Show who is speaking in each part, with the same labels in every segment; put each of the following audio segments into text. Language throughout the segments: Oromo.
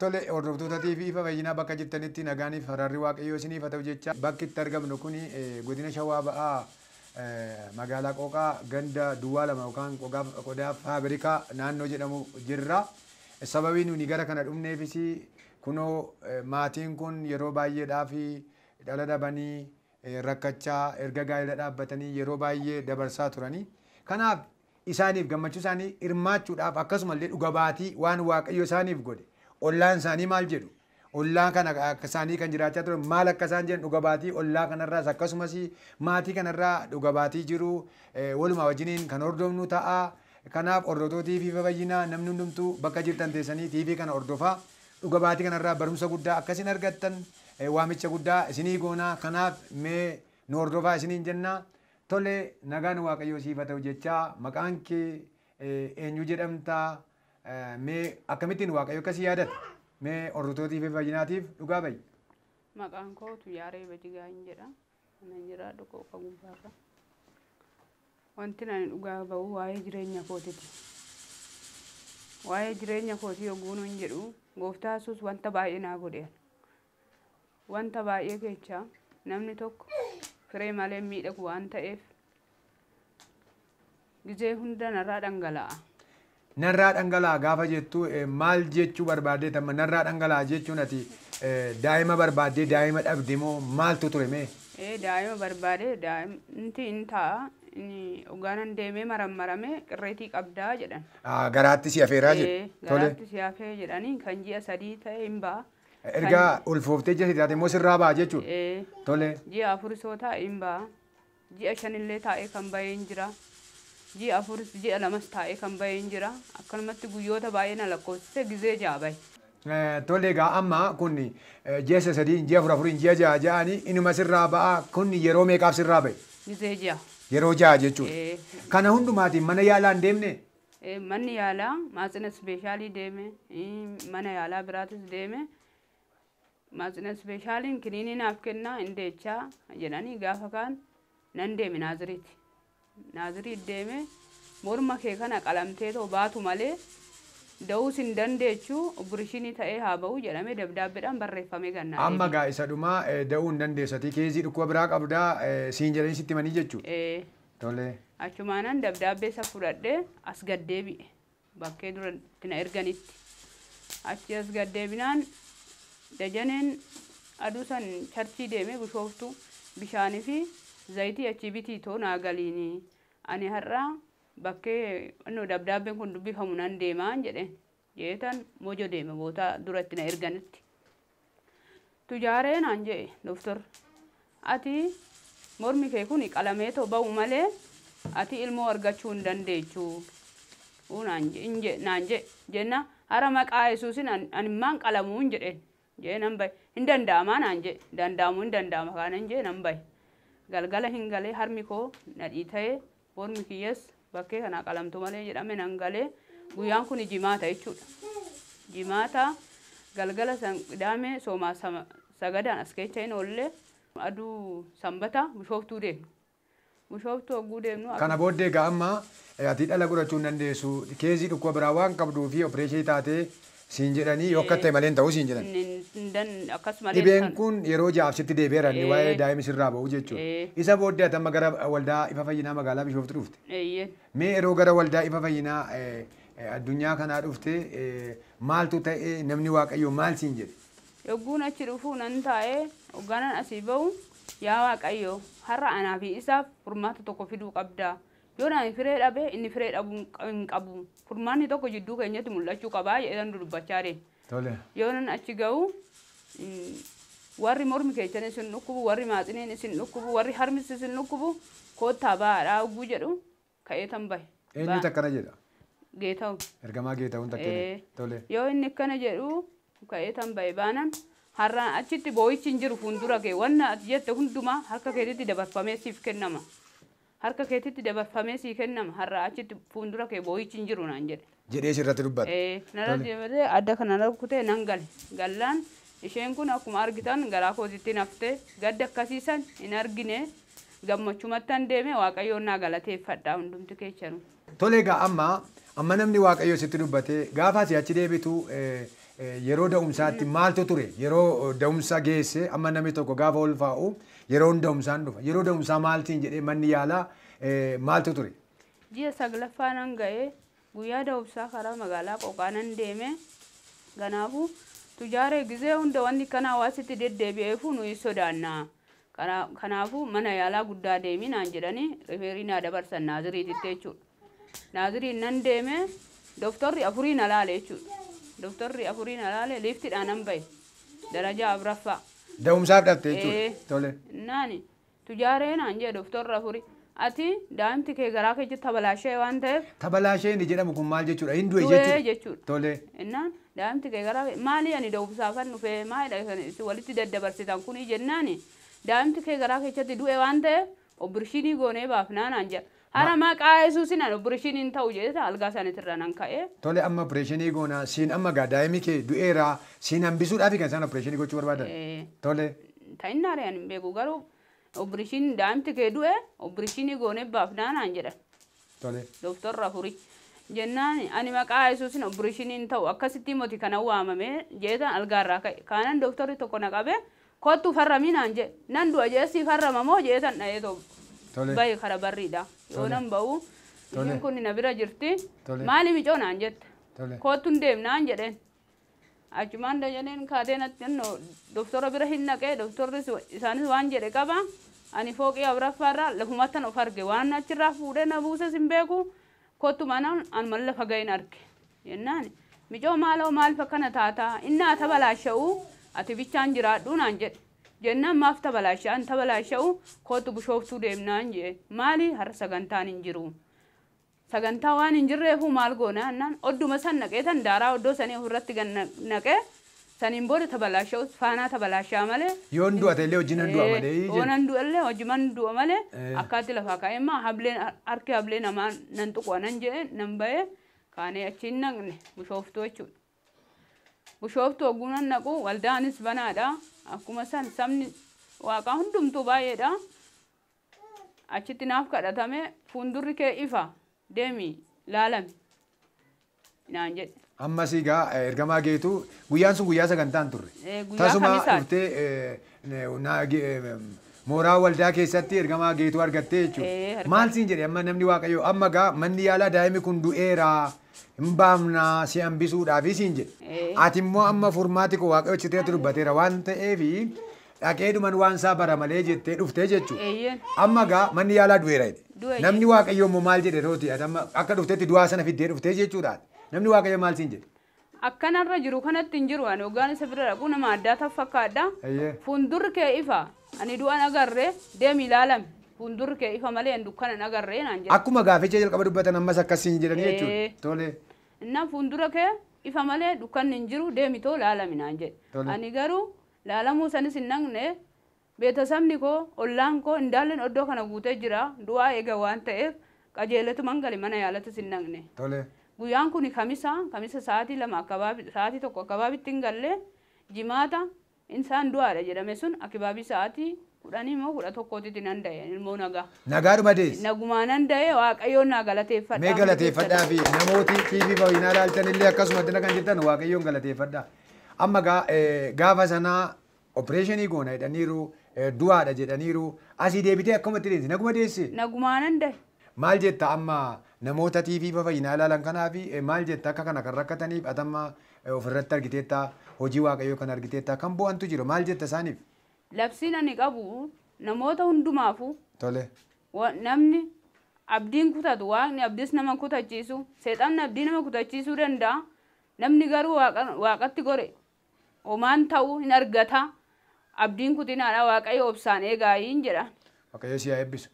Speaker 1: Tole hordoftoota TV Ifa Fayyinaa bakka jirtanitti nagaaniif araarri Waaqayyoo isiniif haa ta'u jecha bakki itti argamnu kun godina Shawaa Ba'aa magaalaa Qooqaa ganda Duwwaa 2 yookaan Qodaa Faabirikaa naannoo jedhamu jirra. Sababii nuni gara kana dhufneefis kunoo maatiin kun yeroo baay'eedhaaf dhala dhabanii rakkachaa erga gaa'ela dhaabbatanii yeroo baay'ee dabarsaa turanii. Kanaaf isaaniif gammachuu isaanii hirmaachuudhaaf akkasumallee dhuga baatii waan Waaqayyo isaaniif godhe. Ollaan isaanii maal jedhu? Ollaan kana akka isaanii kan jiraachaa turan maal akka isaan jedhan dhuga baatii ollaa kanarraas akkasumas maatii kanarraa dhuga baatii jiru walumaa wajjiniin kan hordofnu ta'a. Kanaaf hordoftoota TV Ifa Fayyinaa namni hundumtuu bakka jirtan teessanii TV kana hordofaa. Dhuga baatii kanarraa barumsa guddaa akkasin argattan waamicha guddaa isinii goonaa. Kanaaf mee nu hordofaa isiniin jenna. Tole nagaan Waaqayyoo siif haa ta'u jechaa maqaan kee eenyu jedhamtaa? Mee akkamittiin Waaqayyo akkasii yaadata? Mee hordoftoota TV Fayyinaatiif dhugaa ba'i.
Speaker 2: Maqaan koo Tuyyaaree Bajigaan jedha. Kanan jiraadhu Qooqa gubbaarra. Wanti ani dhugaa ba'u waa'ee jireenya kootiiti. Waa'ee jireenya kootii yogguu nuun jedhu gooftaa Yesuus wanta baay'ee naa godhe. Wanta baay'ee keessa namni tokko firee malee miidhagu waan ta'eef gizee hunda narraa dhangala'a.
Speaker 1: Narraa dhangala'a gaafa jettu maal jechuu barbaadde tamma narraa dhangala'a jechuun ati daa'ima barbaaddee daa'ima dhabde moo maaltu ture mee?
Speaker 2: Daa'ima barbaade daa'imti hin ta'a. Inni hogganan deemee marammarame qirreetii qabdaa jedhan.
Speaker 1: Garaatti si afeeraa jedhu.
Speaker 2: Garaatti si afee jedhanii kan ji'a 3 ta'e hin ba'a.
Speaker 1: Erga ulfooftee ji'a 3 taate immoo sirraa ba'a jechuudha. Tole.
Speaker 2: Ji'a 4 soo taa'e hin ba'a. Ji'a 5 illee taa'ee kan bahee hin jira. Ji'a 4 ji'a 2 taa'ee kan bahee hin jira. Akkanumatti guyyoota baay'ee na lakkoofsise gizee 6 bahe.
Speaker 1: Tole egaa amma kun ji'a 3 ji'a 4 4 ji'a 6 ja'anii inuma sirraa ba'a kun yeroo meeqaaf sirraa bahe?
Speaker 2: Gizee 6.
Speaker 1: Yeroo 6 jechuudha. Kana hundumaatiin mana yaalaa hin deemne?
Speaker 2: Manni yaalaa maatsina ispeeshaalii deeme, mana yaalaa biraatis deeme. Maatsina ispeeshaaliin kiniinii naaf kennaa hin deechaa jedhanii gaafa kaan nan deeme Naaziriitti. Naaziriit deeme morma kee kana qalamtee too baatu malee da'uus hin dandeechuu opereeshinii ta'ee haa ba'u jedhamee dabdaabbeedhaan barreeffamee gannaa.
Speaker 1: Amma gaa isa dhumaa da'uu hin dandeessatii keezii dhukkuba biraa qabdaa siin jedhanii sitti himanii jechuudha. Tole.
Speaker 2: Achumaanan dabdaabbee isa fudhadhee as gaddeebi'e bakkee dura itti na erganitti. Achi as gaddeebinaan dajaneen aduu san charchii deemee bishooftuu bishaanii fi zayitii achi bitii too naa galiini. Ani har'a bakkee innoo dabdaabbeen kun dubbifamu nan deemaan jedheen. Jeetan mojo deeme boota duratti na erganitti. Tujaaree naan jedhe doktor ati mormi kee kun qalamee too ba'u malee ati ilmoo argachuu hin dandeechuu naan jedhe jenna hara maqaa Yesuusin ani maan qalamuu hin jedheen. Jee nan bahe hin danda'amaa naan jedhe danda'amuu hin danda'ama kaanan jee nan bahe. Galgala hin galee harmi koo nadhii ta'ee mormi kiyyas bakkee kanaa qalamtu malee jedhame nan galee guyyaan kun jimaata jechuudha. Jimaata galgala san qidaame soomaa sagadaan as keessa hin oolle aduu sanbata bishooftuu deemnu. Bishooftuu hogguu deemnu.
Speaker 1: Kana booddee egaa amma ati dhala godhachuu hin dandeessu keezii dhukkuba biraa waan qabduu fi opereeshinii taatee siin jedhanii yoo akka ta'e malee hin ta'u siin jedhan.
Speaker 2: Akkasumallee
Speaker 1: Dhibeen kun yeroo ja'aaf sitti deebi'eera inni waa'ee daa'imni sirraa ba'u jechuudha. Isa booddee ati amma gara waldaa Ifa Fayyinaa magaalaa Bishooftuu dhufte. Mee yeroo gara waldaa Ifa Fayyinaa addunyaa kanaa dhufte maaltu ta'e namni Waaqayyoo maal siin jedhe?
Speaker 2: Yogguun achi dhufuu nan taa'ee hogganan asii ba'u yaa Waaqayyoo har'a anaa fi isaaf furmaata tokko fiduu qabdaa. Yoo naan firee dhabe inni firee dhabuu hin qabu. Furmaanni tokko jidduu keenyatti mul'achuu qabaa jedhan dubbachaa deema.
Speaker 1: Tole.
Speaker 2: Yoo nan achi ga'u warri mormi keessan isin dhukkubu, warri maaxiniin isin dhukkubu, warri harmis isin dhukkubu koottaa ba'aadhaa hogguu jedhu ka'ee tan bahe.
Speaker 1: Eenyutu akkana jedha?
Speaker 2: Geetahuun.
Speaker 1: Ergamaa Geetahuun takkee. Tole.
Speaker 2: Yoo inni akkana jedhu ka'ee tan bahe baanan har'aan achitti boo'ichi hin jiru fuuldura kee wanna ati jette hundumaa harka keetitti dabarfamee siif kennama. Harka keetitti dabarfamee sii kennama har'a achitti fuuldura kee boo'ichi hin jiru naan jedhe.
Speaker 1: Jedhee sirratti dubbate.
Speaker 2: Narra deebi'ee adda kana rukkutee nan gale. Gallaan isheen kun akkuma argitan garaa kootitti naftee gadda akkasiisan hin argine gammachumattan deeme Waaqayyoon naa galateeffadha hundumti keessanuu.
Speaker 1: Tole egaa amma namni Waaqayyoo sitti dubbate gaafa asii achi deebitu Yeroo da'umsaatti maaltu ture? Yeroo da'umsa geesse amma namni tokko gaafa ol faa'u yeroon da'umsaan dhufa. Yeroo da'umsaa maaltiin jedhee manni yaalaa maaltu ture?
Speaker 2: Ji'a 9ffaa nan ga'ee guyyaa da'umsaa karaa magaalaa Qoqaa nan deeme. Kanaafuu tujaaree gizee hunda wanni kana hawaasitti deddeebi'eefu nuyi sodaanna. Kanaafuu mana yaalaa guddaa deemi naan jedhanii rifeerii naa dabarsan Naaziriititti jechuudha. Naaziriin nan deeme dooktorri 4 na laale jechuudha. Dooktorri 4 na laale liiftiidhaan nan bahe darajaa 4ffaa.
Speaker 1: Da'umsaaf dhabte jechuudha. Tole.
Speaker 2: Naani tujaaree naan jedhe dooktorri 4 ati daa'imti kee garaa kee jirti tabalaashee waan ta'eef.
Speaker 1: Tabalaashee inni jedhamu kun maal jechuudha? Hin du'e jechuudha. Tole.
Speaker 2: Innaan daa'imti kee garaa maali ani da'umsaafan dhufee maalidha walitti daddabarsitan kuni jennaani daa'imti kee garaa keessatti du'e waan ta'eef opereeshinii goonee baafnaa naan jedha. Hara maqaa Yesuusin ani opereeshiniin ta'u jedhee algaa isaaniitirra nan ka'e.
Speaker 1: Tole amma opereeshinii goonaa siin amma gaa daa'imni kee du'eera siin hambisuudhaaf kan isaan opereeshinii gochuu barbaadan. Tole.
Speaker 2: Ta'innaaree ani hin beeku garuu opereeshinii daa'imti kee du'e opereeshinii goonee baafnaa naan jedha.
Speaker 1: Tole.
Speaker 2: Dooktorri 4 jennaan ani maqaa Yesuusin opereeshiniin ta'u akkasitti moti kana waamame jedhan algaarraa ka'e. Kaanan dooktorri tokko na qabe kottu farramii naan jedhe nan du'a jedhee si farrama moo jedhan dha'ee ta'u. Baay'ee kara barriidha. Yoo nan ba'u isheen kun na bira jirti. Maali micoo naan jette. Kottu hin deemnaan jedheen. Achumaan dajaneen kaatee natti dooktora bira hin naqee dooktorri isaanis waan jedhe qaba. Ani fooqii 4ffaarraa lafumattan of arge waan achirraa fuudhee na buuses hin beeku. Kottu manaan anuma lafa ga'een arge. Jennaan micoo maaloo maaliif akkana taataa innaa tabalaasha'u ati bichaan jiraadhu naan jedhe. Jennaan maaf tabalaasha'an tabalaasha'u kottu Bishooftuu deemnaan jedhe. Maali har'a sagantaan hin jiru. Sagantaa waan hin jirreefu maal goona jennaan odduma san naqee tan daaraa oddoo sanii ofirratti naqee saniin booda tabalaasha'u faanaa tabalaashaa malee.
Speaker 1: Yoon du'ate illee wajjin du'a malee.
Speaker 2: Yoonan du'a illee wajjiman du'a malee akkaatti lafaa ka'e imma hableen harki hablee namaa nan tuqu nan jedhe nan ba'e kaanee achiin naqne Bishooftuu jechuudha. Bishooftuu hogguu nan naqu waldaanis banaadha. Akkuma san sabni waaqaa hundumtuu baay'eedha. Achitti naaf kadhatame fuuldurri kee ifa deemi laalami naan jedhe.
Speaker 1: Ammas egaa ergamaa geetu guyyaan sun guyyaa sagantaan turre. Tasuma dhuftee mooraa waldaa keessatti ergamaa geetu argattee jechuudha. Maal siin jedhe amma namni waaqayyoo amma gaa manni yaalaa daa'imni kun du'eera hin baafnaa si hambisuudhaaf siin jedhe. Ati immoo amma furmaati koo waaqayyo achitti dubbateera waan ta'eef dhaqeedhuman waan isaa bara malee jettee dhuftee jechuudha. Amma gaa manni yaalaa du'eera jedhe. Namni waaqayyoo immoo maal jedhe rooti akka dhufteetti du'aa sana fiddee dhuftee jechuudha. Namni waaqayyo maal siin jedhe?
Speaker 2: Akkanarra jiru kanatti hin jiru ani hoggaan isa bira dhaqu nama addaa ta'u fakkaadha. Fuuldurri kee ifa ani du'an agarree deemi ilaalame fuuldurri kee ifa malee dukkana agarree naan jedhe.
Speaker 1: Akkuma gaaficha jalqaba dubbatan ammas akkasiin jedhanii jechuudha. Tole.
Speaker 2: Innaan fuuldura kee ifa malee dukkanni hin jiru deemi too ilaalami naan jedhe. Ani garuu laalamuu sanis hin naqne beetasabni koo ollaan koo indaalleen oddoo kana guutee jira du'aa eega waan ta'eef qajeelatuman gale mana yaalatas hin naqne.
Speaker 1: Tole.
Speaker 2: Guyyaan kun kamisa sa'aatii 2 akkabaabi sa'aatii 1 akkabaabitti hin galle jimaata insaan du'aadha jedhame sun akkabaabii sa'aatii 10 immoo 11tti nan da'e ilmoo nagaa.
Speaker 1: Nagaadhuma deesse.
Speaker 2: Nagumaa nan da'e waaqayyoon naa galateeffadha.
Speaker 1: Mee galateeffadhaa fi namooti TV baay'inaa ilaaltan illee akkasuma addana kan jirtan waaqayyoon galateeffadhaa. Amma gaafa sanaa opereeshinii goona jedhaniiru du'aadha jedhaniiru asii deebitee akkamatti deesse naguma deesse.
Speaker 2: Nagumaa nan da'e.
Speaker 1: Maal jetta amma namoota TV fayyinaa ilaalan kanaaf maal jetta akka kana kan rakkataniif atamma ofirratti argiteetta hojii waaqayyoo kan argiteetta kan bu'antu jiru maal jetta isaaniif?
Speaker 2: Labsiin ani qabu namoota hundumaafu.
Speaker 1: Tole.
Speaker 2: Namni abdiin kutatu waaqni abdiis nama kutachiisu seexanni abdii nama kutachiisuu danda'a namni garuu waaqatti gore homaan ta'uu hin argata abdiin kutinaadha waaqayyo obsaan eegaayiin jedha.
Speaker 1: Waaqayyo si haa eebbisu.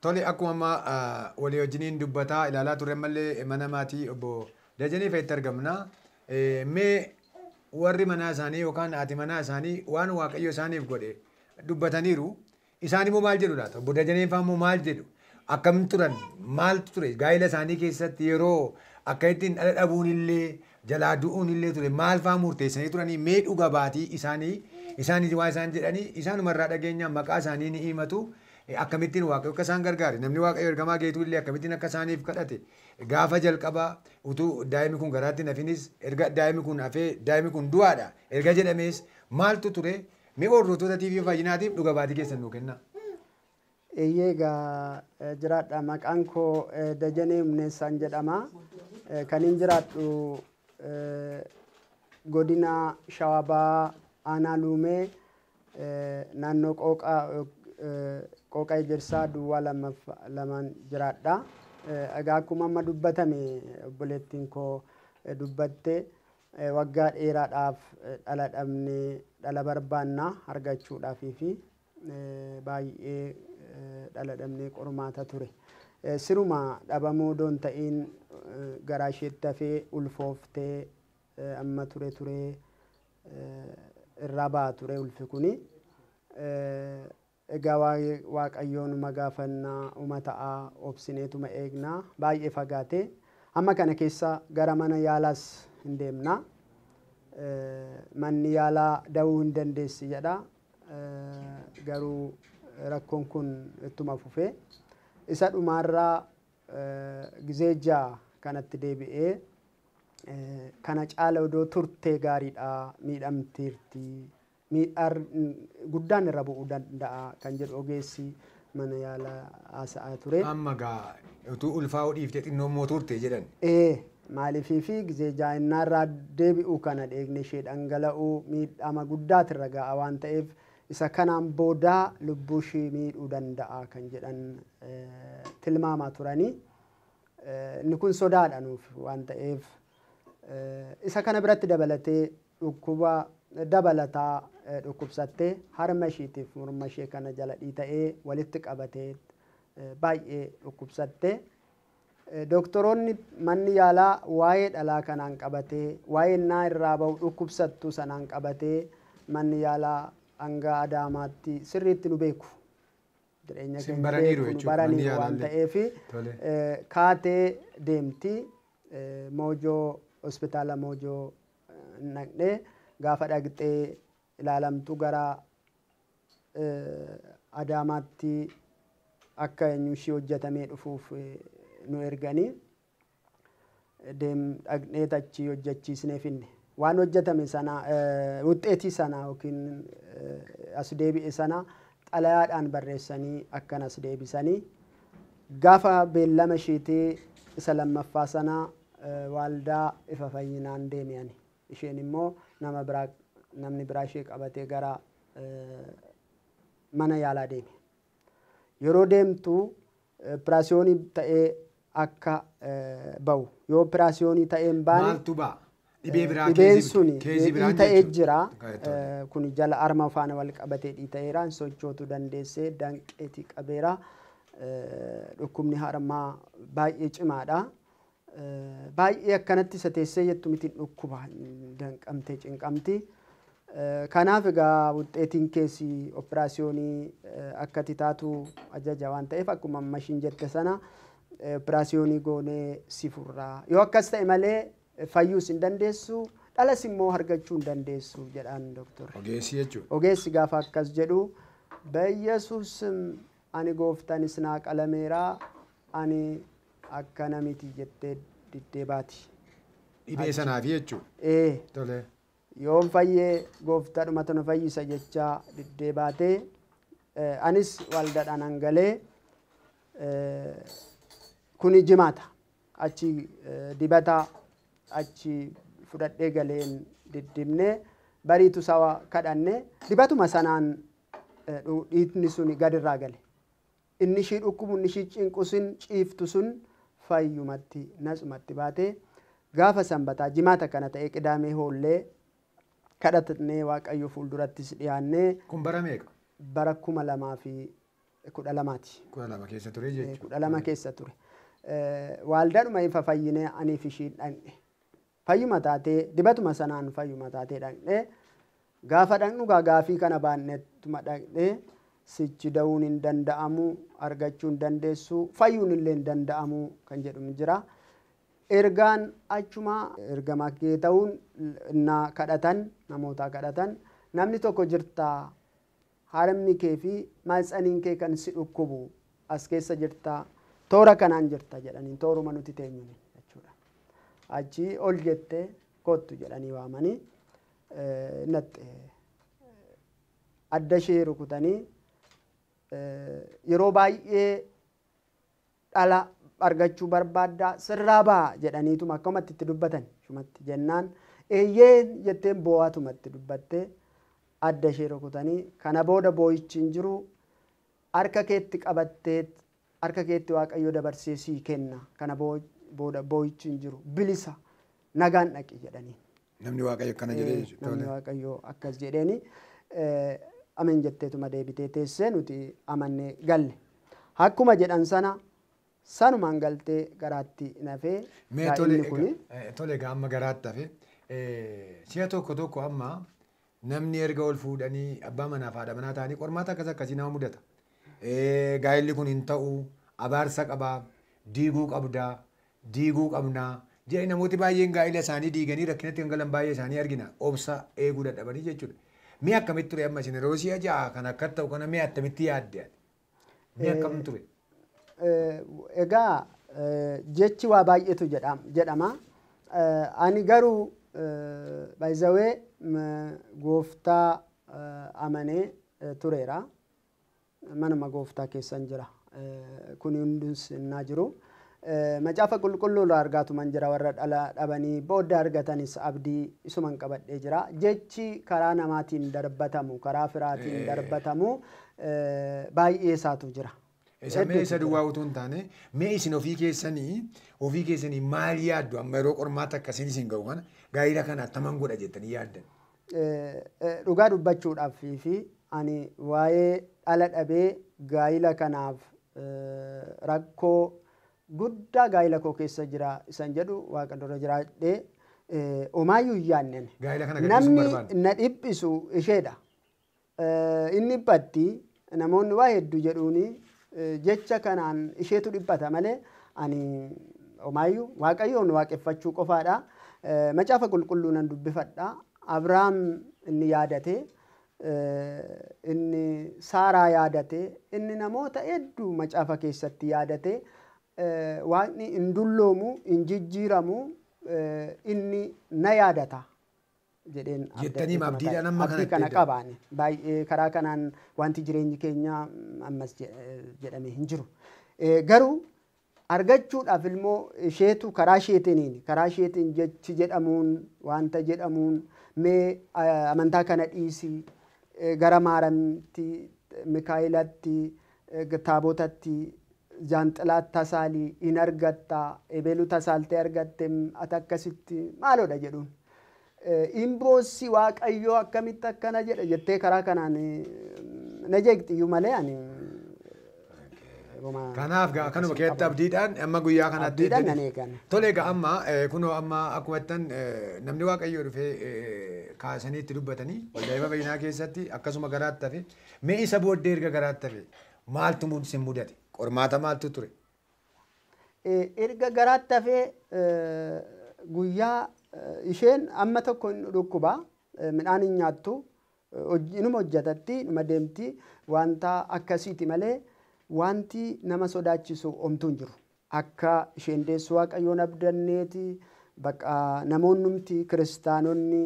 Speaker 1: Tole akkuma amma walii wajjiniin dubbataa ilaalaa turre malee mana maatii obbo Dajanee fa'itti argamna. Mee warri manaa isaanii yookaan haati manaa isaanii waan waaqayyo isaaniif godhe dubbataniiru. Isaan immoo maal jedhu laata? Obbo Dajaneen fa'aa immoo maal jedhu? Akkam turan? Maaltu ture? Gaa'ela isaanii keessatti yeroo akka ittiin dhala dhabuun illee jalaa du'uun illee ture maal fa'aa murteessanii turanii mee dhuga baatii isaanii waan isaan jedhanii isaanumarraa dhageenya maqaa isaanii ni himatu. Akkamittiin Waaqayyo akka isaan gargaare, namni Waaqayyo ergamaa Geetuu illee akkamittiin akka isaaniif kadhate, gaafa jalqabaa utuu daa'imni kun garaatti hafinis, erga daa'imni kun hafee daa'imni kun du'aadha erga jedhamees maaltu ture? Mee hordoftoota TV Fayyinaatiif dhuga baatii keessan nuu kennaa.
Speaker 3: Eeyyee, egaa jiraadha. Maqaan koo Dajanee Humneessaan jedhama. Kan hin jiraadhu godina Shawaa Bahaa, Aanaa Luumee, naannoo Qooqa Ejersaa duwwaa lamaan jiraadha. Egaa akkuma amma dubbatame, obboleettiin koo dubbatte, waggaa dheeraadhaaf dhala dhabnee, dhala barbaannaa argachuudhaafii fi baay'ee dhala dhabnee qormaata ture. Siruma dhabamuu odoon ta'iin garaa isheetti hafee ulfooftee amma ture ture irraa ba'a ture ulfi kuni. Egaa Waaqayyoonuma gaafannaa, uma ta'aa, obsineetuma eegnaa, baay'ee fagaatee amma kana keessa gara mana yaalaas hin deemna. Manni yaalaa da'uu hin dandeessi jedha. Garuu rakkoon kun ittuma fufee isa dhumaarraa gizee 6 kanatti deebi'ee, kana caala odoo turtee gaariidha, miidhamteerti, miidhaa guddaan irra bu'uu danda'a kan jedhu ogeessi mana yaalaa haasa'aa ture.
Speaker 1: Amma gaa utuu ulfaa'uu dhiiftee xinnoo immoo turte jedhan.
Speaker 3: Ee, maaliifii fi gizee jaa'innaa irraa deebi'uu kana dheegni ishee dhangala'uu miidhama guddaati irra ga'a waan ta'eef, isa kanaan boodaa lubbuu ishee miidhuu danda'a kan jedhan tilmaamaa turanii. Inni kun sodaadha nuuf waan ta'eef, isa kana biratti dabalatee dhukkuba dabalataa dhukkubsattee, harma isheetiif morma ishee kana jala dhiita'ee walitti qabatee baay'ee dhukkubsattee. Doktoroonni manni yaalaa waa'ee dhalaa kanaan qabatee, waa'ee innaa irraa ba'u dhukkubsattuu sanaan qabatee, manni yaalaa hanga Adaamaatti sirriitti nu beeku. Jireenya
Speaker 1: Isin
Speaker 3: keenya
Speaker 1: baraniiru
Speaker 3: beeku, nu
Speaker 1: jechuudha, manni
Speaker 3: baraniiru waan
Speaker 1: yaalaallee.
Speaker 3: ta'eef
Speaker 1: Tole.
Speaker 3: Kaatee deemti Moojoo, hospitaala Moojoo naqnee, gaafa dhaqxee ilaalamtu gara Adaamaatti akka eenyu ishee hojjetamee dhufuuf nu erganii, deem dhaqnee achi hojjechiisnee finne. Waan hojjetame sana, wuxxeetii sana yookiin as deebi'e sana xalayaadhaan barreessanii akkanas deebisanii, gaafa beellama isheetii isa lammaffaa sana waaldaa Ifa Fayyinaan deeme ani. Isheen immoo nama biraa, namni biraa ishee qabatee gara mana yaalaa deeme. Yeroo deemtu operaasiyoonii ta'ee akka ba'u, yoo operaasiyoonii ta'ee hin baane
Speaker 1: Maaltu ba'a? Dhibee biraa
Speaker 3: dhibeen
Speaker 1: keezii
Speaker 3: suni
Speaker 1: keezii biraan
Speaker 3: dhiita'ee
Speaker 1: jechuudha.
Speaker 3: jira.
Speaker 1: Tole.
Speaker 3: Kun jala harma faana wal qabatee dhiita'eera. Hin sochootuu dandeessee, danqeetii qabeera. Dhukkubni harmaa baay'ee cimaadha. Baay'ee akkanatti isa teessee jettu miti, dhukkuba danqamtee cinqamti. Kanaaf egaa wuxxeetiin keessi operaasiyoonii akkati taatu ajaja waan ta'eef, akkuma amma ishiin jette sana operaasiyoonii goonee si furraa. Yoo akkas ta'e malee fayyuus hin dandeessu, dhalas immoo argachuu hin dandeessu jedhaan doktorri.
Speaker 1: Ogeessi jechuudha.
Speaker 3: Ogeessi gaafa akkas jedhu, "Beyyesuus ani gooftaanis naa qalameera, ani akkana miti" jettee diddee baati.
Speaker 1: Dhibee sanaafi jechuudha.
Speaker 3: Ee.
Speaker 1: Tole.
Speaker 3: Yoon fayyee gooftaadhumatu na fayyisa jechaa diddee baatee, anis waldaadhaan hangalee, kuni jimaata, achi dibata achi fudhadhee galeen diddibnee, bariitu sawa kadhanne, dibatuma sanaan dhiitni sun gadirraa gale. Inni ishii dhukkubu, inni ishii cinqu sun, ciiftu sun fayyumatti natsumatti baatee, gaafa sanbataa, jimaata kana ta'ee, qidaamee hoollee kadhatnee, Waaqayyo fuuldurattis dhiyaannee.
Speaker 1: Kun bara meeqa?
Speaker 3: Bara 2012ti.
Speaker 1: 12 keessa ture jechuudha.
Speaker 3: 12 keessa ture. Waaldaadhuma Ifa Fayyinee aniif ishiin dhaqne. Fayyuma taatee, dibatuma sanaan fayyuma taatee dhaqne. Gaafa dhaqnu gaafii kana baannettuma dhaqne, sichi da'uun hin danda'amu, argachuu hin dandeessu, fayyuun illee hin danda'amu kan jedhu jira. Ergaan achuma ergamaa kee ta'uun na kadhatan, namoota kadhatan, namni tokko jirtaa Harmi kee fi maatsaniin kee kan si dhukkubu as keessa jirta, toora kanaan jirta jedhanii tooruma nuti teenyuun jechuudha. Achi ol jettee kottu jedhanii waamanii naxxe adda ishee rukutanii yeroo baay'ee dhala argachuu barbaaddaa sirraa ba'a jedhaniituma akkamatti itti dubbatan shumatti jennaan eeyyee jetteen boo'atumatti dubbattee adda ishee rukutanii kana booda boo'ichi hin jiru harka keetti qabattee harka keetti Waaqayyo dabarsee sii kenna kana booda boo'ichi hin jiru bilisa nagaan dhaqi jedhanii.
Speaker 1: Namni Waaqayyo akkana jedhee jechuudha.
Speaker 3: Namni Waaqayyo akkas jedheeni ameen jetteetuma deebitee teessee nuti amannee galle. Akkuma jedhan sana sanumaan galtee garaatti nafee daa'imni kuni.
Speaker 1: Tole egaa amma garaatti hafe si'a tokko tokko amma namni erga ol fuudhanii abbaa manaa fi haadha manaa ta'anii qormaata akkas akkasii nama mudata. Gaa'elli kun hin ta'u, abaarsa qabaa, diiguu qabdaa, diiguu qabnaa. Jedhanii namooti baay'een gaa'ela isaanii diiganii rakkinatti kan galan baay'ee isaanii argina. Obsa eeguu dadhabanii jechuudha. Mi'a akkamitti ture amma isin yeroo si'a ja'a kan akka ta'u kana mi'a akkamitti yaadde? Mi'a akkam ture?
Speaker 3: Egaa jechi waa baay'eetu jedhama. Ani garuu baay'izawee gooftaa amanee tureera. Manuma gooftaa keessan jira. Kun hundis innaa jiru. Macaafa qulqulluu irraa argaatuman jira warra dhala dhabanii booda argatanis abdii isuman qabadhee jira. Jechi karaa namaatiin darbatamu, karaa firaatiin darbatamu baay'ee isaatu jira.
Speaker 1: Isa mee isa duwwaa utuu hin taane mee isin ofii keessanii maal yaaddu amma yeroo qormaata akkasiin isin ga'u kana gaa'ela kana attaman godha jettanii yaaddan?
Speaker 3: Dhugaa dubbachuudhaaf fi ani waa'ee dhala dhabee gaa'ela kanaaf rakkoo guddaa gaa'ela koo keessa jira isan jedhu Waaqa dura jiraadhee homaayyuu hin yaadne. Namni na dhiphisu isheedha. Inni dhiphatti namoonni waa hedduu jedhuuni jecha kanaan isheetu dhiphata malee ani homaayyuu Waaqayyoon waaqeffachuu qofaadha. Macaafa qulqulluu nan dubbifadha. Abrahaam inni yaadate, inni Saaraa yaadate, inni namoota hedduu macaafa keessatti yaadate. Waaqni hin dulloomu, hin jijjiiramu, inni na yaadata jedheen abdii kana qabaane. Baay'ee karaa kanaan wanti jireenyi keenya ammas jedhamee hin jiru. Garuu argachuudhaaf immoo isheetu karaa isheetiin jechi jedhamuun wanta jedhamuun mee amantaa kana dhiisii gara Maaramtti, Mikaa'elatti, Taabotatti, jaanxilaa tasaalii hin argatta, ebeeluu tasaaltee argatte ati akkasitti maaloodha jedhuun. Imboossi Waaqayyoo akkamitti akkana jedha jettee karaa kanaan na jeeqxiyyuu malee ani.
Speaker 1: Kanaaf kanuma keessatti abdiidhaan amma guyyaa kanaatti.
Speaker 3: Abdiidhaan nan eegan.
Speaker 1: Tole egaa amma kunoo amma akkuma jettan namni Waaqayyoo dhufee kaasanii itti dubbatanii waldaa ifa fayyinaa keessatti akkasuma garaatti hafe mee isa booddee erga garaatti hafe maaltu sin mudate? Qormaata maaltu ture?
Speaker 3: Erga garaatti hafee guyyaa isheen amma tokko hin dhukkuba, midhaan hin nyaattu, inuma hojjetatti, inuma deemti, wanta akkasiiti malee wanti nama sodaachisu homtuu hin jiru. Akka isheen deessu Waaqayyoon abdanneeti, bakka namoonnumti kiristaanonni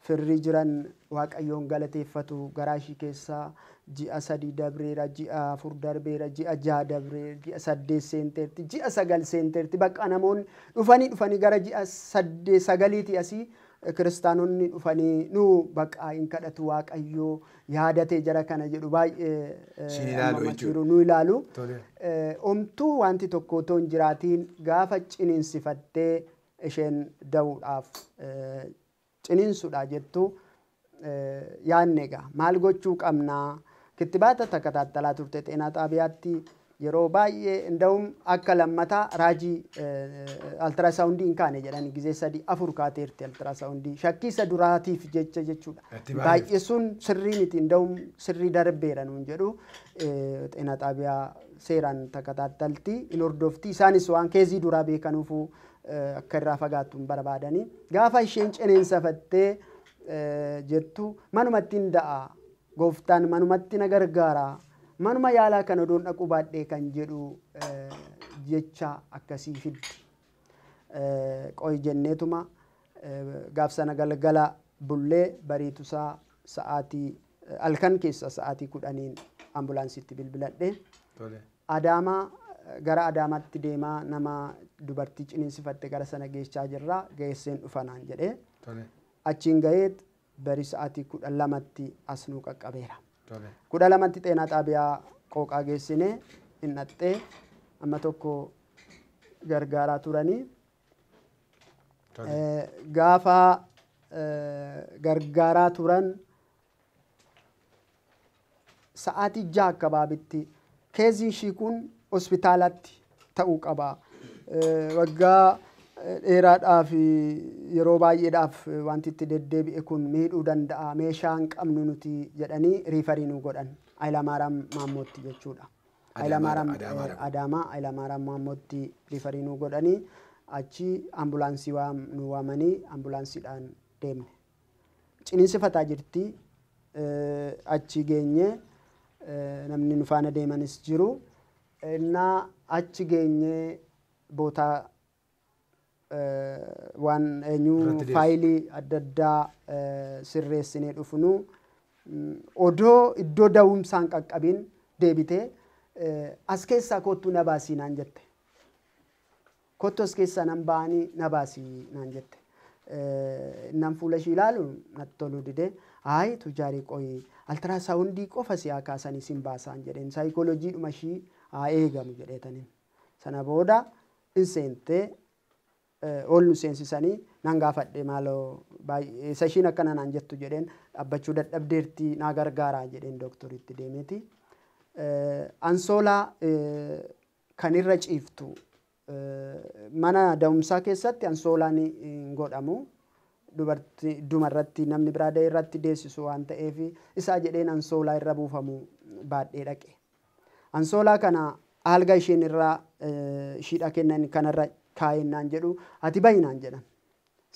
Speaker 3: firri jiran Waaqayyoon galateeffatu garaa ishii keessaa ji'a 3 dabreera, ji'a 4 darbeera, ji'a 6 dabreera, ji'a 8 seenteerti, ji'a 9 seenteerti. Bakka namoonni dhufanii gara ji'a 8 9 asii kiristaanonni dhufanii nu bakka hin kadhatu Waaqayyoo yaadatee jara kana jedhu baay'ee nu ilaalu. Homtuu wanti tokko otoo hin jiraatiin gaafa ciniinsifattee isheen da'uudhaaf ciniinsuudha jettu yaadne egaa maal gochuu qabnaa? Kittibaata takataattalaa turte xeenaa xaabiyaatti yeroo baay'ee nda'uun akka lammataa raajii altirasaawundii hin kaane jedhanii gizee 3 4 kaateerti altirasaawundii shakkii isa duraatiif jecha jechuudha. Baay'ee sun sirrii miti nda'uun sirrii darbeera nuun jedhu xeenaa xaabiyaa seeraan takataattalti hin hordofti isaanis waan keezii duraa beekanuufuu akka irraa fagaattu hin barbaadanii gaafa isheen cineensafattee jettu manumatti hin da'a. Gooftaan manumatti na gargaara. Manuma yaalaa kana odoon dhaquu baadhee kan jedhu jecha akkasii fiddi. Qo'i jenneetuma gaaf sana galgala bullee bariitusaa sa'aatii halkan keessa sa'aatii 10 ambulaansiitti bilbiladhe. Adaamaa gara Adaamaatti deemaa nama dubartii ciniinsifatte gara sana geessaa jirra geesseen dhufanaan jedhee. Achiin gaheet bari sa'aatii 12tti as nu qaqqabeera. 12tti xeenaa xaabiyaa Qooqaa geessinee hin amma tokko gargaaraa turanii. Gaafa gargaaraa turan sa'aatii 6 akkabaabitti keezii ishii kun hospitaalatti ta'uu qaba. Waggaa dheeraadhaaf yeroo baay'eedhaaf wanti itti deddeebi'e kun miidhuu danda'a. Meeshaa hin qabnu nuti jedhanii riifarii nu godhan. Hayilamaariyaam Maammootti jechuudha. Hayilamaariyaam Adaamaa Hayilamaariyaam Maammootti riifarii nu godhanii achi ambulaansii nu waamanii ambulaansiidhaan deemne. Ciniinsifataa jirti. Achi geenye namni nu faana deemanis jiru. Innaa achi geenye bootaa waan eenyu faayilii adda addaa sirreessinee dhufnu odoo iddoo da'umsaan qaqqabin deebitee as keessaa kottuu na baasii naan jette. Kottu as keessaa nan ba'anii na baasii naan jette. Nan fuula ishii ilaalu natti toluu didee haayi tujaarii qoyi altirasaawundii qofa si'aa kaasanii sin baasaan jedheen saayikooloojiidhuma ishii haa eegamu jedheetaniin. Sana booda in seentee ol nu seensisanii nan gaafadhe maaloo baay'ee isa ishiin akkana naan jettu jedheen dhaabbachuu dadhabdeerti naa gargaaraa jedheen dooktoritti deemeeti. Ansoolaa kan irra ciiftu mana da'umsaa keessatti ansoolaan hin godhamu. Dubartii dumarratti namni biraa da'e irratti deessisu waan ta'eef isaa jedheen ansoolaa irra buufamu baadhee dhaqe. Ansoolaa kana alga isheen irraa ishiidha kennan kanarra kaa'ennaan jedhu ati bahi naan jedhan.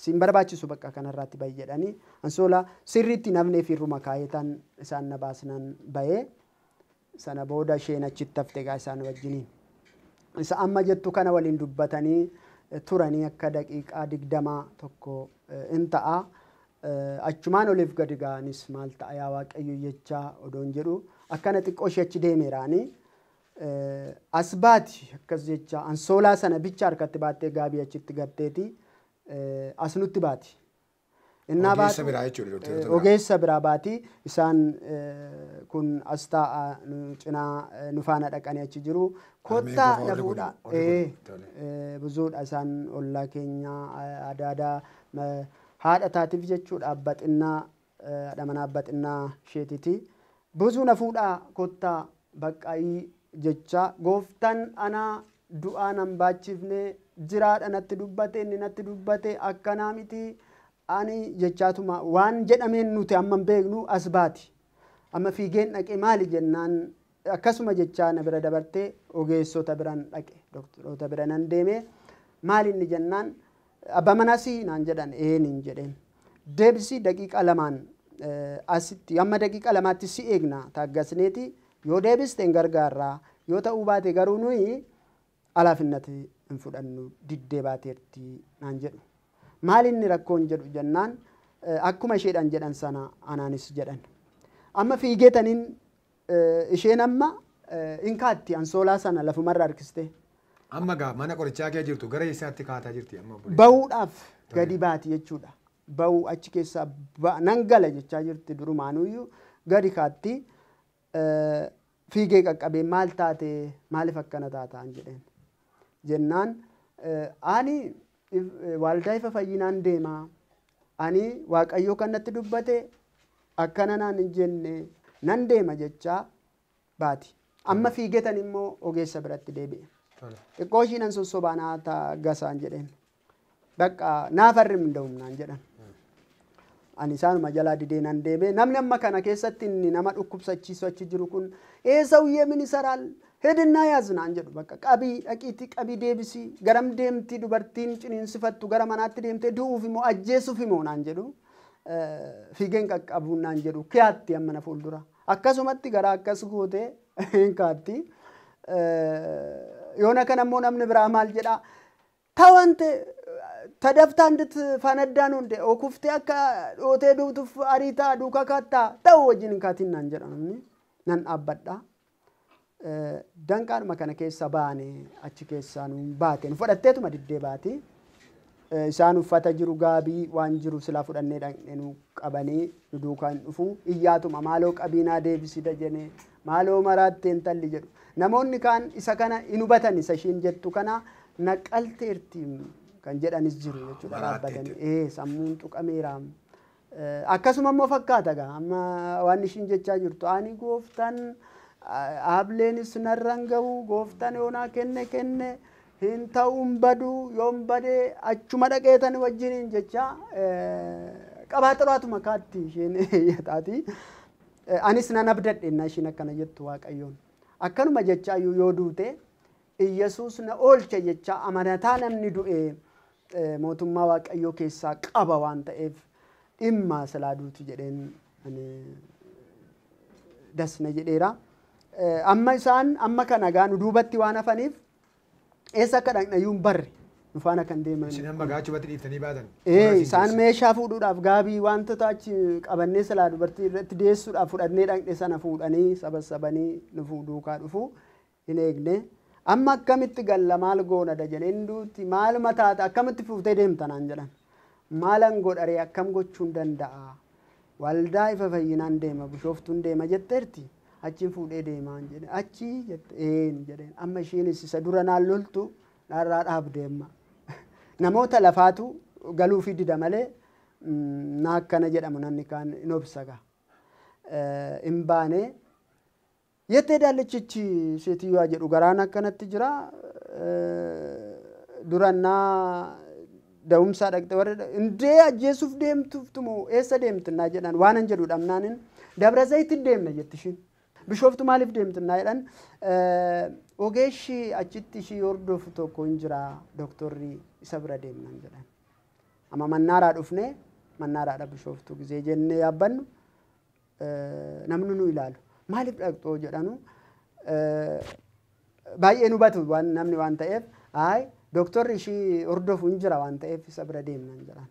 Speaker 3: Siin barbaachisu bakka kanarraatti bahi jedhanii ansoolaa sirriitti namni firruma kaayetan isaan na baasnaan bahee sana booda isheen achitti hafte egaa isaan wajjiniin. Isa amma jettu kana waliin dubbatanii turanii akka daqiiqaa 20 tokko in ta'a. Achumaan oliif gadi ga'anis maal ta'a yaa Waaqayyo jechaa odoon jedhu akkana xiqqoo ishee achi deemeeraanii as baati akkas jecha ansoolaa sana bicha harkatti baattee gaabii achitti gatteeti as nutti baati.
Speaker 1: Ogeessa biraa jechuudha.
Speaker 3: Ogeessa biraa baati isaan kun as taa'a nu cinaa nu faana dhaqanii achi jiru. Kottaa na fuudhaa. Buzuudha isaan ollaa keenya adaadaa haadha taatiif jechuudha abba xinnaa haadha manaa abba xinnaa isheetiiti. Buzuu na fuudhaa kottaa baqqaayii jecha gooftaan anaa du'aa nan baachifne jiraadha natti dubbate inni natti dubbate akkanaa miti. Ani jechaatuma waan jedhameen nuti amma hin beeknu as baati. Amma fiigeen dhaqe maali jennaan akkasuma jechaa na bira dabartee ogeessota biraan dhaqe doktoroota bira nan deeme maali inni jennaan abbaa manaasii naan jedhan een hin jedheen. Deebisii daqiiqa 2 asitti amma daqiiqa 2tti si eegna taaggasneeti yoo deebiste hin gargaarraa yoo ta'uu baate garuu nuyi alaafinnati hin fudhannu diddee baateerti naan jedhu. Maal inni rakkoon jedhu jennaan akkuma isheedhaan jedhan sana anaanis jedhan. Amma fiigeetaniin isheen amma hin kaatti ansoolaa sana lafumarra harkiste.
Speaker 1: Amma gaa mana qorichaa kee jirtu gara eessaatti kaataa jirti amma?
Speaker 3: Bahuudhaaf gadi baati jechuudha. Bahuu achi keessaa nan gala jechaa jirti durumaanuyyuu gadi kaatti fiigee qaqqabee maal taate maaliif akkana taataan jedheen. Jennaan ani waldaa ifa fayyinaan deemaa ani Waaqayyoo kan natti dubbate akkana naan hin jenne nan deema jechaa baati. Amma fiigetan immoo ogeessa biratti deebi'e. Xiqqoo ishii nan sossobaa naa taaggasaan jedheen. Bakka naaf harri hin da'umnaan jedhan. Ani isaanuma jalaa didee nan deeme. Namni amma kana keessatti inni nama dhukkubsachiisu achi jiru kun eessa min isaraal hedinaa yaaznaan jedhu bakka qabii dhaqiitii qabii deebisii garam deemti dubartiin ciniinsifattu gara manaatti deemtee du'uuf immoo ajjeesuuf immoo naan jedhu fiigeen qaqqabuun naan jedhu kiyaatti amma na fuuldura. Akkasumatti garaa akkas gootee hin kaatti. Yoona kana immoo namni biraa maal jedhaa? Tawante tadaftaa እንድትፈነዳ ነው እንዴ? Okuftee akka dhootee duutuuf ariitaa duukaa kaattaa ta'u wajjin hin kaatiin naan jedha namni. Nan dhaabbadha. Danqaadhuma kana keessa baane achi keessaa nu baate nu fudhatteetuma diddee baati. Isaan uffata jiru gaabii waan jiru silaa fudhannee dhaqnee nu qabanii nu duukaa hin dhufu. Iyyaatuma maaloo qabiinaa deebisida jenee maaloo maraattee intalli jedhu. Namoonni kaan isa kana hin hubatan isa ishiin jettu kana naqalteerti kan jedhanis jiru jechuudha dhaabbatanii. Sammuun tuqameera. Akkasuma immoo fakkaata gaa amma waan ishiin jechaa jirtu ani gooftaan ableenis narraan gahu gooftaan yoonaa kenne kenne hin ta'uun badu yoon badee achuma dhaqeetan wajjiniin jechaa qabaaxiraatuma kaatti isheen taati. Anis nan abdadhe innaa ishiin akkana jettu Waaqayyoon. Akkanuma jechaa iyyuu yoo duute Iyyasuus na oolche jechaa amanataa namni du'e mootummaa Waaqayyoo keessaa qaba waan ta'eef dhimma silaa duutu jedheen ani dasna jedheera. Amma isaan amma kana gaa nu duubatti waan hafaniif eessa akka dhaqnayyuu hin barre nu faana kan deeman.
Speaker 1: Isin amma gaachubatti dhiiftanii baatan.
Speaker 3: Isaan meeshaa fuudhuudhaaf gaabii wantoota achi qabannee silaa dubartii irratti deessuudhaaf fudhannee dhaqne sana fuudhanii sabassabanii nu duukaa dhufu hin eegne. Amma akkamitti galla maal goona jedheen duuti maal mataata akkamitti fuutee deemta naan jedhan. Maalan godharee akkam gochuun danda'a? Waldaa ifa fayyinaan deema Bishooftuun deema jetteerti. Achiin fuudhee deemaan jedhe achi jette een jedheen amma ishiinis isa dura naan loltu narraa dhaabde amma. Namoota lafaatu galuufi dida malee na akkana jedhamu namni kaan hin obsa gaa. Hin baane jettee daallichichi seetiyyoo jedhu garaan akkanatti jira. Durannaa da'umsaa dhaqxe warra indee ajjeesuuf deemtuuftumoo eessa deemtu naa jedhan waanan jedhu dhabnaanin Dabra Zayitiin deemna jetti ishiin. Bishooftu maaliif deemtu naa jedhan ogeessi achitti ishii hordofu tokko hin jira dooktorri isa bira deemnaan jedhan. Amma mannaaraa dhufnee mannaaraadha Bishooftu gisee jennee yaabbannu namni nu ilaalu maaliif dhaqxoo jedhanu baay'ee nu hubatu waan namni waan ta'eef ayi dooktorri ishii hordofu hin jira waan ta'eef isa bira deemnaan jedhan.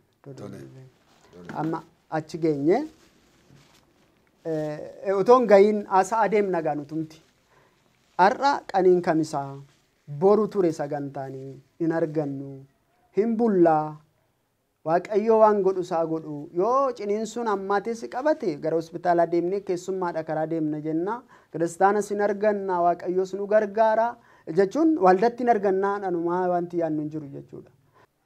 Speaker 3: Amma achi geenye otoon gahiin haasaa adeemna gaa nutumti. Har'a qaniin kamisaa boru ture sagantaanii hin argannu hin bullaa Waaqayyo waan godhu isaa godhu yoo ciniinsuun ammaates qabate gara hospitaalaa deemnee keessummaadha karaa deemna jenna kiristaanas hin arganna Waaqayyoos nu gargaara jechuun waldatti hin argannaa dhanumaa wanti yaadnu hin jiru jechuudha.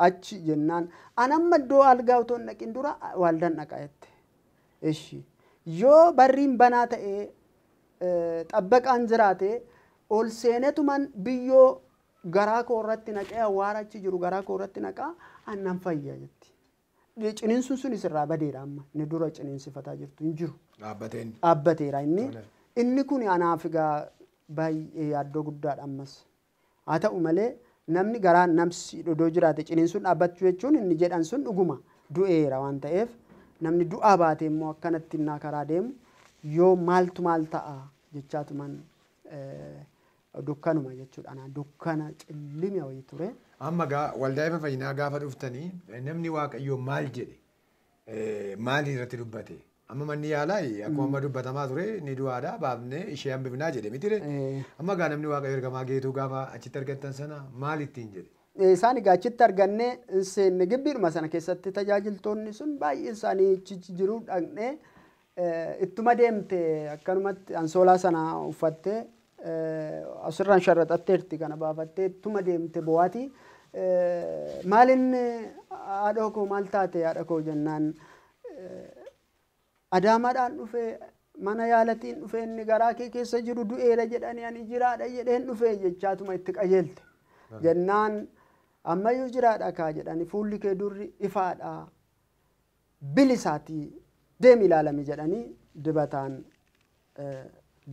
Speaker 3: Achi jennaan an amma iddoo algaa otoo hin dhaqin dura waldaan dhaqa jette. Ishi yoo barriin banaa ta'ee xabbaqaan jiraate ol seenetuman biyyoo garaa koo irratti naqee awwaara achi jiru garaa koo irratti naqaa annan fayya jetti. Ciniinsuun sun isirraa badeera amma inni dura ciniinsifataa jirtu hin jiru.
Speaker 1: Dhaabbateen.
Speaker 3: Dhaabbateera inni. Inni kun anaaf egaa baay'ee yaaddoo guddaadha ammas. Haa ta'u malee namni garaa namsi dodoo jiraate ciniinsuun dhaabbachuu jechuun inni jedhan sun dhuguma du'eera waan ta'eef namni du'aa baate immoo akkanatti innaa karaa deemu yoo maaltu maal ta'a jechaatuman dukkanuma jechuudha. Anaa dukkana cillime wayii ture.
Speaker 1: Amma gaa waldaa ifa fayyinaa gaafa dhuftanii namni Waaqayyoo maal jedhe maal irratti dubbate? Amma manni yaalaa akkuma amma dubbatamaa ture ni du'aadha baafnee ishee hambifnaa jedhe mitire. Amma gaa namni Waaqayyo ergamaa Geetuu gaafa achitti argattan sana maal ittiin jedhe?
Speaker 3: Isaan egaa achitti argannee hin seenne gibbiidhuma sana keessatti tajaajiltoonni sun baay'een isaanii achi jiru dhaqnee ittuma deemte akkanumatti ansoolaa sana uffattee asirraan sharraxatteerti kana baafattee ittuma deemte bo'aati. Maalin haadha koo maal taate haadha koo jennaan Adaamaadhaan dhufee mana yaalatiin dhufee inni garaa kee keessa jiru du'eera jedhanii ani jiraadha jedheen dhufee jechaatuma itti qajeelte. Jennaan ammayyuu jiraadha kaa jedhanii fuulli kee durri ifaadha bilisaati deemi ilaalami jedhanii dibataan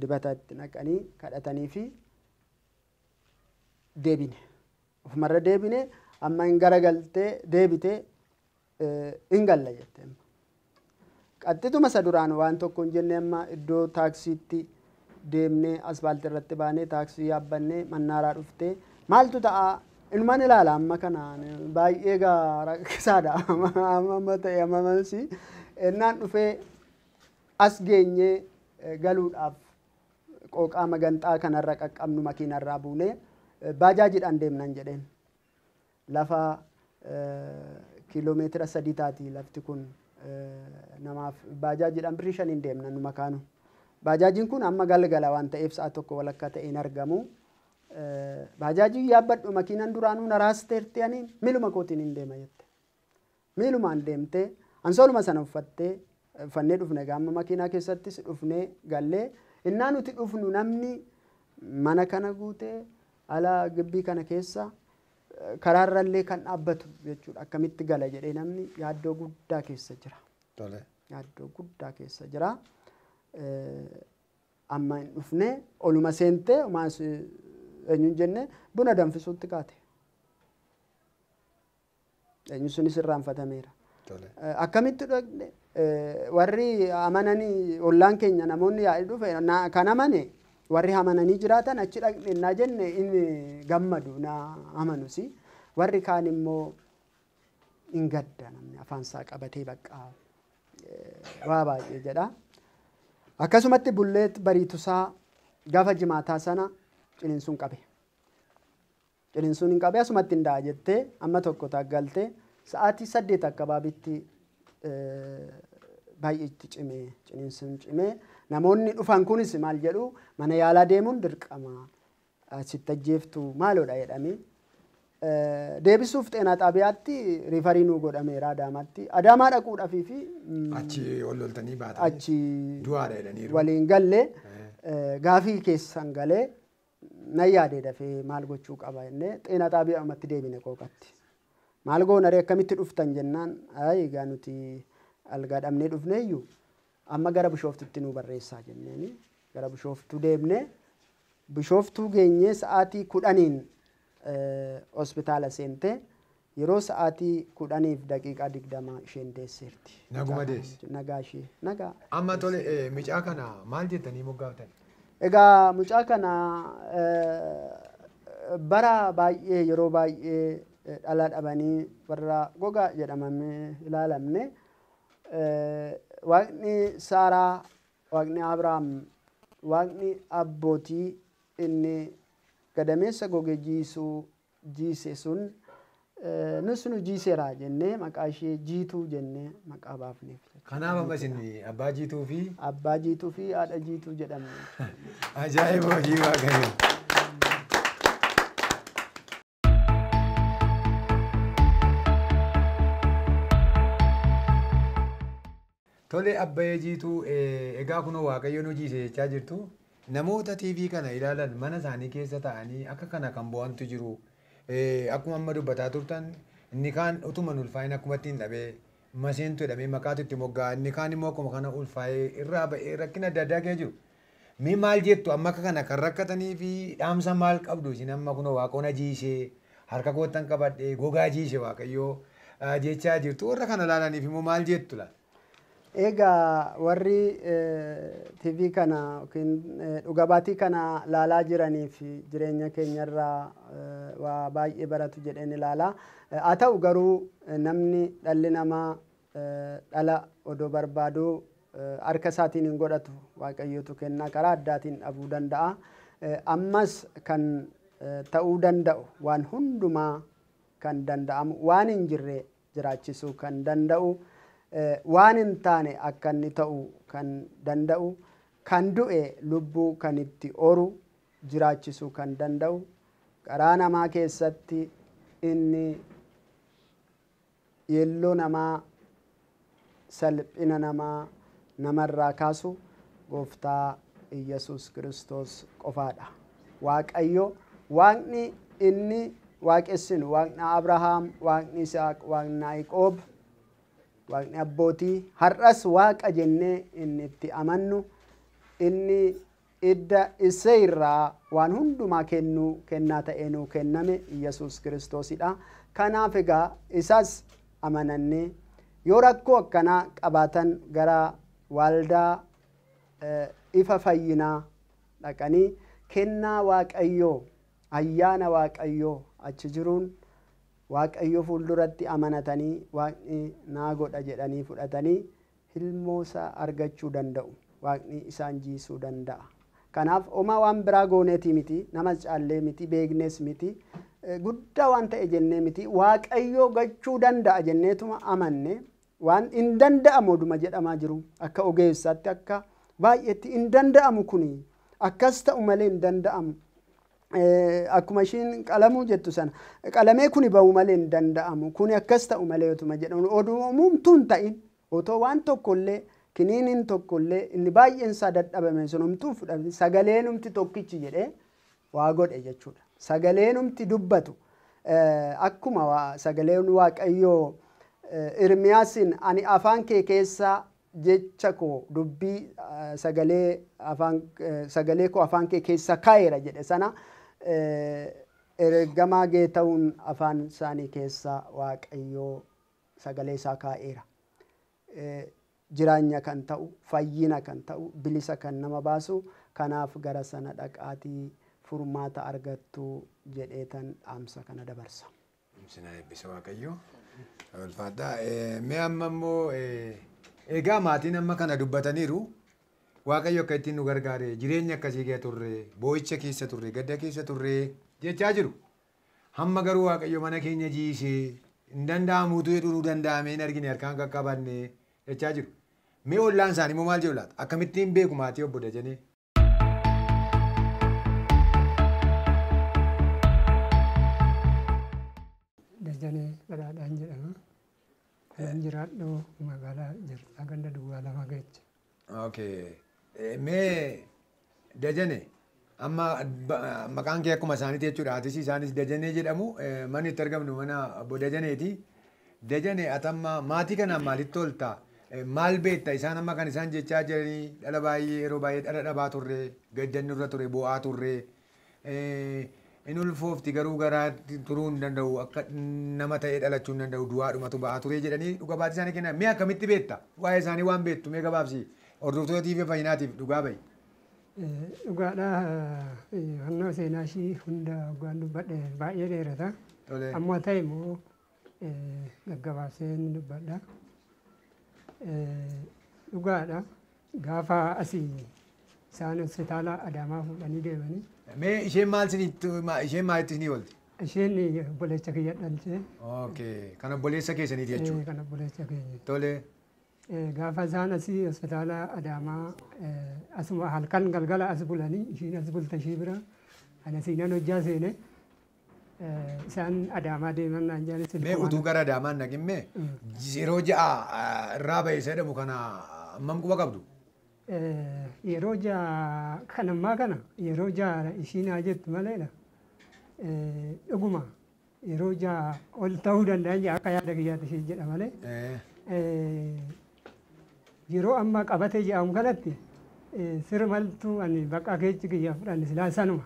Speaker 3: dibata itti naqanii kadhatanii fi deebine. Ofumarra deebine amma hin garagaltee deebitee hin galla jette. Qaxxituma isa duraan waan tokko hin jenne amma iddoo taaksiitti deemnee asfaaltii irratti baanee taaksii yaabbannee mannaaraa dhuftee maaltu ta'a ilmaan ilaala amma kana baay'ee gaa rakkisaadha amma ta'e amma mansi ennaan dhufee as geenyee galuudhaaf qooqaa maganxaa kanarra qaqqabnu makiinarraa buunee baajaajiidhaan deemnan jedheen lafa kiiloomeetira 3 taati lafti kun namaaf baajaajiidhaan birrii 5 deemnan nu makaanu. Baajaajiin kun amma galgala waan ta'eef sa'a tokko walakkaa ta'e hin argamu. Baajaajii yaabbadhu makiinaan duraanuu na raasteerti ani miiluma kootiin hin deema jette. Miilumaan deemtee ansooluma sana uffattee uffannee dhufne gaama makiinaa keessattis dhufnee gallee innaa nuti dhufnu namni mana kana guutee ala gibbii kana keessa karaarrallee kan dhaabbatu jechuudha akkamitti gala jedhee namni yaaddoo guddaa keessa jira. Yaaddoo guddaa keessa jira. Amma hin dhufne oluma seentee homaas eenyuun jenne buna danfisuutti kaate. Eenyu sunis irraanfatameera. Akkamitti dhaqne warri amananii ollaan keenya namoonni yaa'ii dhufe kan amane warri amananii jiraatan achi dhaqne naa jenne inni gammadu na amanusi warri kaan immoo hin gadda namni afaan isaa qabatee bakka waa baay'ee jedha. Akkasumatti bulleet bariitusaa gaafa jimaataa sana ciniinsuun qabe. Ciniinsuun hin qabe asumatti hin da'a jettee amma tokko taaggaltee sa'aatii 8 akkabaabitti baay'ee itti cimee ciniinsuun cimee namoonni dhufan kunis maal jedhu mana yaalaa deemuun dirqama asitti ajjeeftu maaloodha jedhamee deebisuuf xeenaa xaabiyaatti riifarii nuu godhameera Adaamaatti. Adaamaa dhaquudhaafii fi
Speaker 1: achi ol loltanii baatanii
Speaker 3: achi
Speaker 1: du'aadha jedhaniiru.
Speaker 3: Waliin gallee gaafii keessan galee nan yaadee dafee maal gochuu qaba jennee xeenaa xaabiyaatti deebine qooqatti. Maal goona ree akkamitti dhuftan jennaan ayi egaa nuti algaa dhabnee dhufneeyyuu amma gara Bishooftutti nu barreessaa jenneeni gara Bishooftuu deemnee Bishooftuu geenyee sa'aatii 10 hospitaala seentee yeroo sa'aatii 10:20 isheen deesseerti.
Speaker 1: Naguma deesse.
Speaker 3: Nagaa ishee nagaa.
Speaker 1: Amma tole mucaa kana maal jettanii moggaaftan?
Speaker 3: Egaa mucaa kana bara baay'ee yeroo baay'ee dhala dhabanii warra gogaa jedhamamee ilaalamne waaqni Saaraa, waaqni Abrahaam, waaqni abbootii inni gadameessa goge jiise sun nus nu jiiseera jennee maqaa ishee Jiituu jennee maqaa baafneef.
Speaker 1: Kanaaf amma isin abbaa Jiituu fi
Speaker 3: Abbaa Jiituu fi haadha Jiituu jedhamne.
Speaker 1: Ajaa'iba hojii Waaqayyoo. Tole Abbayee Jiituu egaa kunoo Waaqayyo nu jiise jechaa jirtu. Namoota TV kana ilaalan mana isaanii keessa taa'anii akka kana kan bo'antu jiru. Akkuma amma dubbataa turtan inni kaan utuma ulfaa'in akkuma ittiin dhabee maseentu jedhamee maqaatu itti mogga'a. Inni kaan immoo akkuma kana ulfaa'ee irraa ba'ee rakkina adda addaa keessa jiru. Mee maal jettu amma akka kana kan rakkatanii fi dhaamsa maal qabdu isin amma kunoo waaqoon jiisee harka koottan qabadhee gogaa jiise Waaqayyoo jechaa jirtu warra kana ilaalaniif immoo maal jettu laata?
Speaker 3: Egaa warri TV kana yookiin dhuga baatii kana laalaa jiranii fi jireenya keenyarraa waa baay'ee baratu jedheen ilaala. Haa ta'u garuu namni dhalli namaa dhala odoo barbaadu harka isaatiin hin godhatu Waaqayyootu kennaa karaa addaatiin dhabuu danda'a. Ammas kan ta'uu danda'u waan hundumaa kan danda'amu waan hin jirre jiraachisuu kan danda'u waan hin taane akka inni ta'u kan danda'u kan du'e lubbuu kan itti oru jiraachisuu kan danda'u karaa namaa keessatti inni yeelloo namaa salphina namaa namarraa kaasu gooftaa Iyyasuus Kiristoos qofaadha. Waaqayyo waaqni inni waaqessinu waaqni Abrahaam, waaqni Isaaq, waaqni Yaaqoob, waaqni abbootii har'as waaqa jennee inni itti amannu inni idda isee irraa waan hundumaa kennuu kennaa ta'ee nuu kenname Iyyasuus Kiristoosidha. Kanaaf egaa isas amanannee yoo rakkoo akkanaa qabaatan gara waldaa ifa fayyinaa dhaqanii kennaa Waaqayyoo ayyaana Waaqayyoo achi jiruun Waaqayyo fuulduratti amanatanii Waaqni naa godha jedhanii fudhatanii ilmoosaa argachuu danda'u. Waaqni isaan jiisuu danda'a. Kanaaf homaa waan biraa gooneetii miti, nama caallee miti, beeknes miti, guddaa waan ta'e jennee miti, Waaqayyo gachuu danda'a jenneetuma amanne waan hin danda'amu oduma jedhamaa jiru akka ogeessaatti akka baay'eetti hin danda'amu kuni akkas ta'u malee hin danda'amu. Akkuma ishiin qalamuu jettu sana qalamee kuni ba'u malee hin danda'amu kuni akkas ta'u malee otuma jedhamu odumtuu hin ta'in otoo waan tokkollee kiniiniin tokkollee inni baay'een isaa dadhabame sun homtuu fudhate sagaleenumti tokkichi jedhee waa godhe jechuudha. Sagaleenumti dubbatu akkuma sagaleen Waaqayyoo Ermiyaasin ani afaan kee keessaa jecha koo dubbii sagalee koo afaan kee keessa kaa'eera jedhe sana ergamaa Geeta'uun afaan isaanii keessa Waaqayyoo sagalee isaa kaa'eera. Jireenya kan ta'u, fayyina kan ta'u, bilisa kan nama baasu kanaaf gara sana dhaqaatii furmaata argattu jedheetan dhaamsa kana dabarsa.
Speaker 1: Sinaa eebbisa Waaqayyoo. Ulfaadhaa. Mee amma immoo egaa maatiin amma kana dubbataniiru Waaqayyo akka ittiin nu gargaare jireenya akkasii keessa turre, boo'icha keessa turre, gadda keessa turre jechaa jiru. Hamma garuu Waaqayyo mana keenya jiisee hin danda'amuutu jedhu nu danda'amee hin argine harkaan qaqqabanne jechaa jiru. Mee ollaan isaanii immoo maal jedhu laata? Akkamittiin beeku maatii obbo Dajanee?
Speaker 4: Dajanee Badhaadhaan jedhama. Kan jiraadhu magaalaa Jirtaa ganda duwwaa lama geecha.
Speaker 1: Okay. Mee Dajanee amma maqaan kee akkuma isaaniiti jechuudha. Hatis isaanis Dajanee jedhamu. Manni itti argamnu mana obbo Dajaneeti. Dajanee ati amma maatii kanaan maalitti tolta? Maal beekta isaan amma kan isaan jechaa jiranii dhala baay'ee yeroo baay'ee dhala dhabaa turre, gaddanni irra ture, boo'aa turre. In ulfoofti garuu garaatti turuu hin danda'u akka nama ta'ee dhalachuu hin danda'u du'aadhumatu ba'aa ture jedhanii dhuga baatii isaanii kennan. Mee akkamitti beekta? Waa'ee isaanii waan beektu mee gabaabsi hordoftoota TV fayyinaatiif dhugaa ba'i.
Speaker 4: Dhugaadhaa hannoo seenaa ishii hunda dhugaan dubbadhe baay'ee dheerata. Ammoo ta'e immoo gaggabaabseen dubbadha. Dhugaadha gaafa asii isaan hospitaala Adaamaa fuudhanii deemanii.
Speaker 1: Mee isheen maal isinitti isheen maalitti isinii oolti?
Speaker 4: Isheen obboleessa kiyya dhalchee.
Speaker 1: Okay, kan obboleessa keessaniiti jechuudha.
Speaker 4: Kan obboleessa keenya.
Speaker 1: Tole.
Speaker 4: Gaafa isaan asii hospitaala Adaamaa asuma halkan galgala as bulanii ishiin as bulte ishii bira ana siinan hojjaa seene isaan Adaamaa deeman naan jedhan.
Speaker 1: Mee utuu gara Adaamaa hin dhaqin mee yeroo ja'a irraa ba'e isa jedhamu kana hammam quba qabdu?
Speaker 4: Yeroo ja'a kan ammaa kana yeroo ja'a ishiin haa jettu maleedha. Dhuguma yeroo ja'a ol ta'uu danda'an akka yaada kiyyaatti ishiin jedha malee. Yeroo amma qabatee jedhamu kanatti sirmaltuu ani bakka keechi kiyya fudhanne silaa sanuma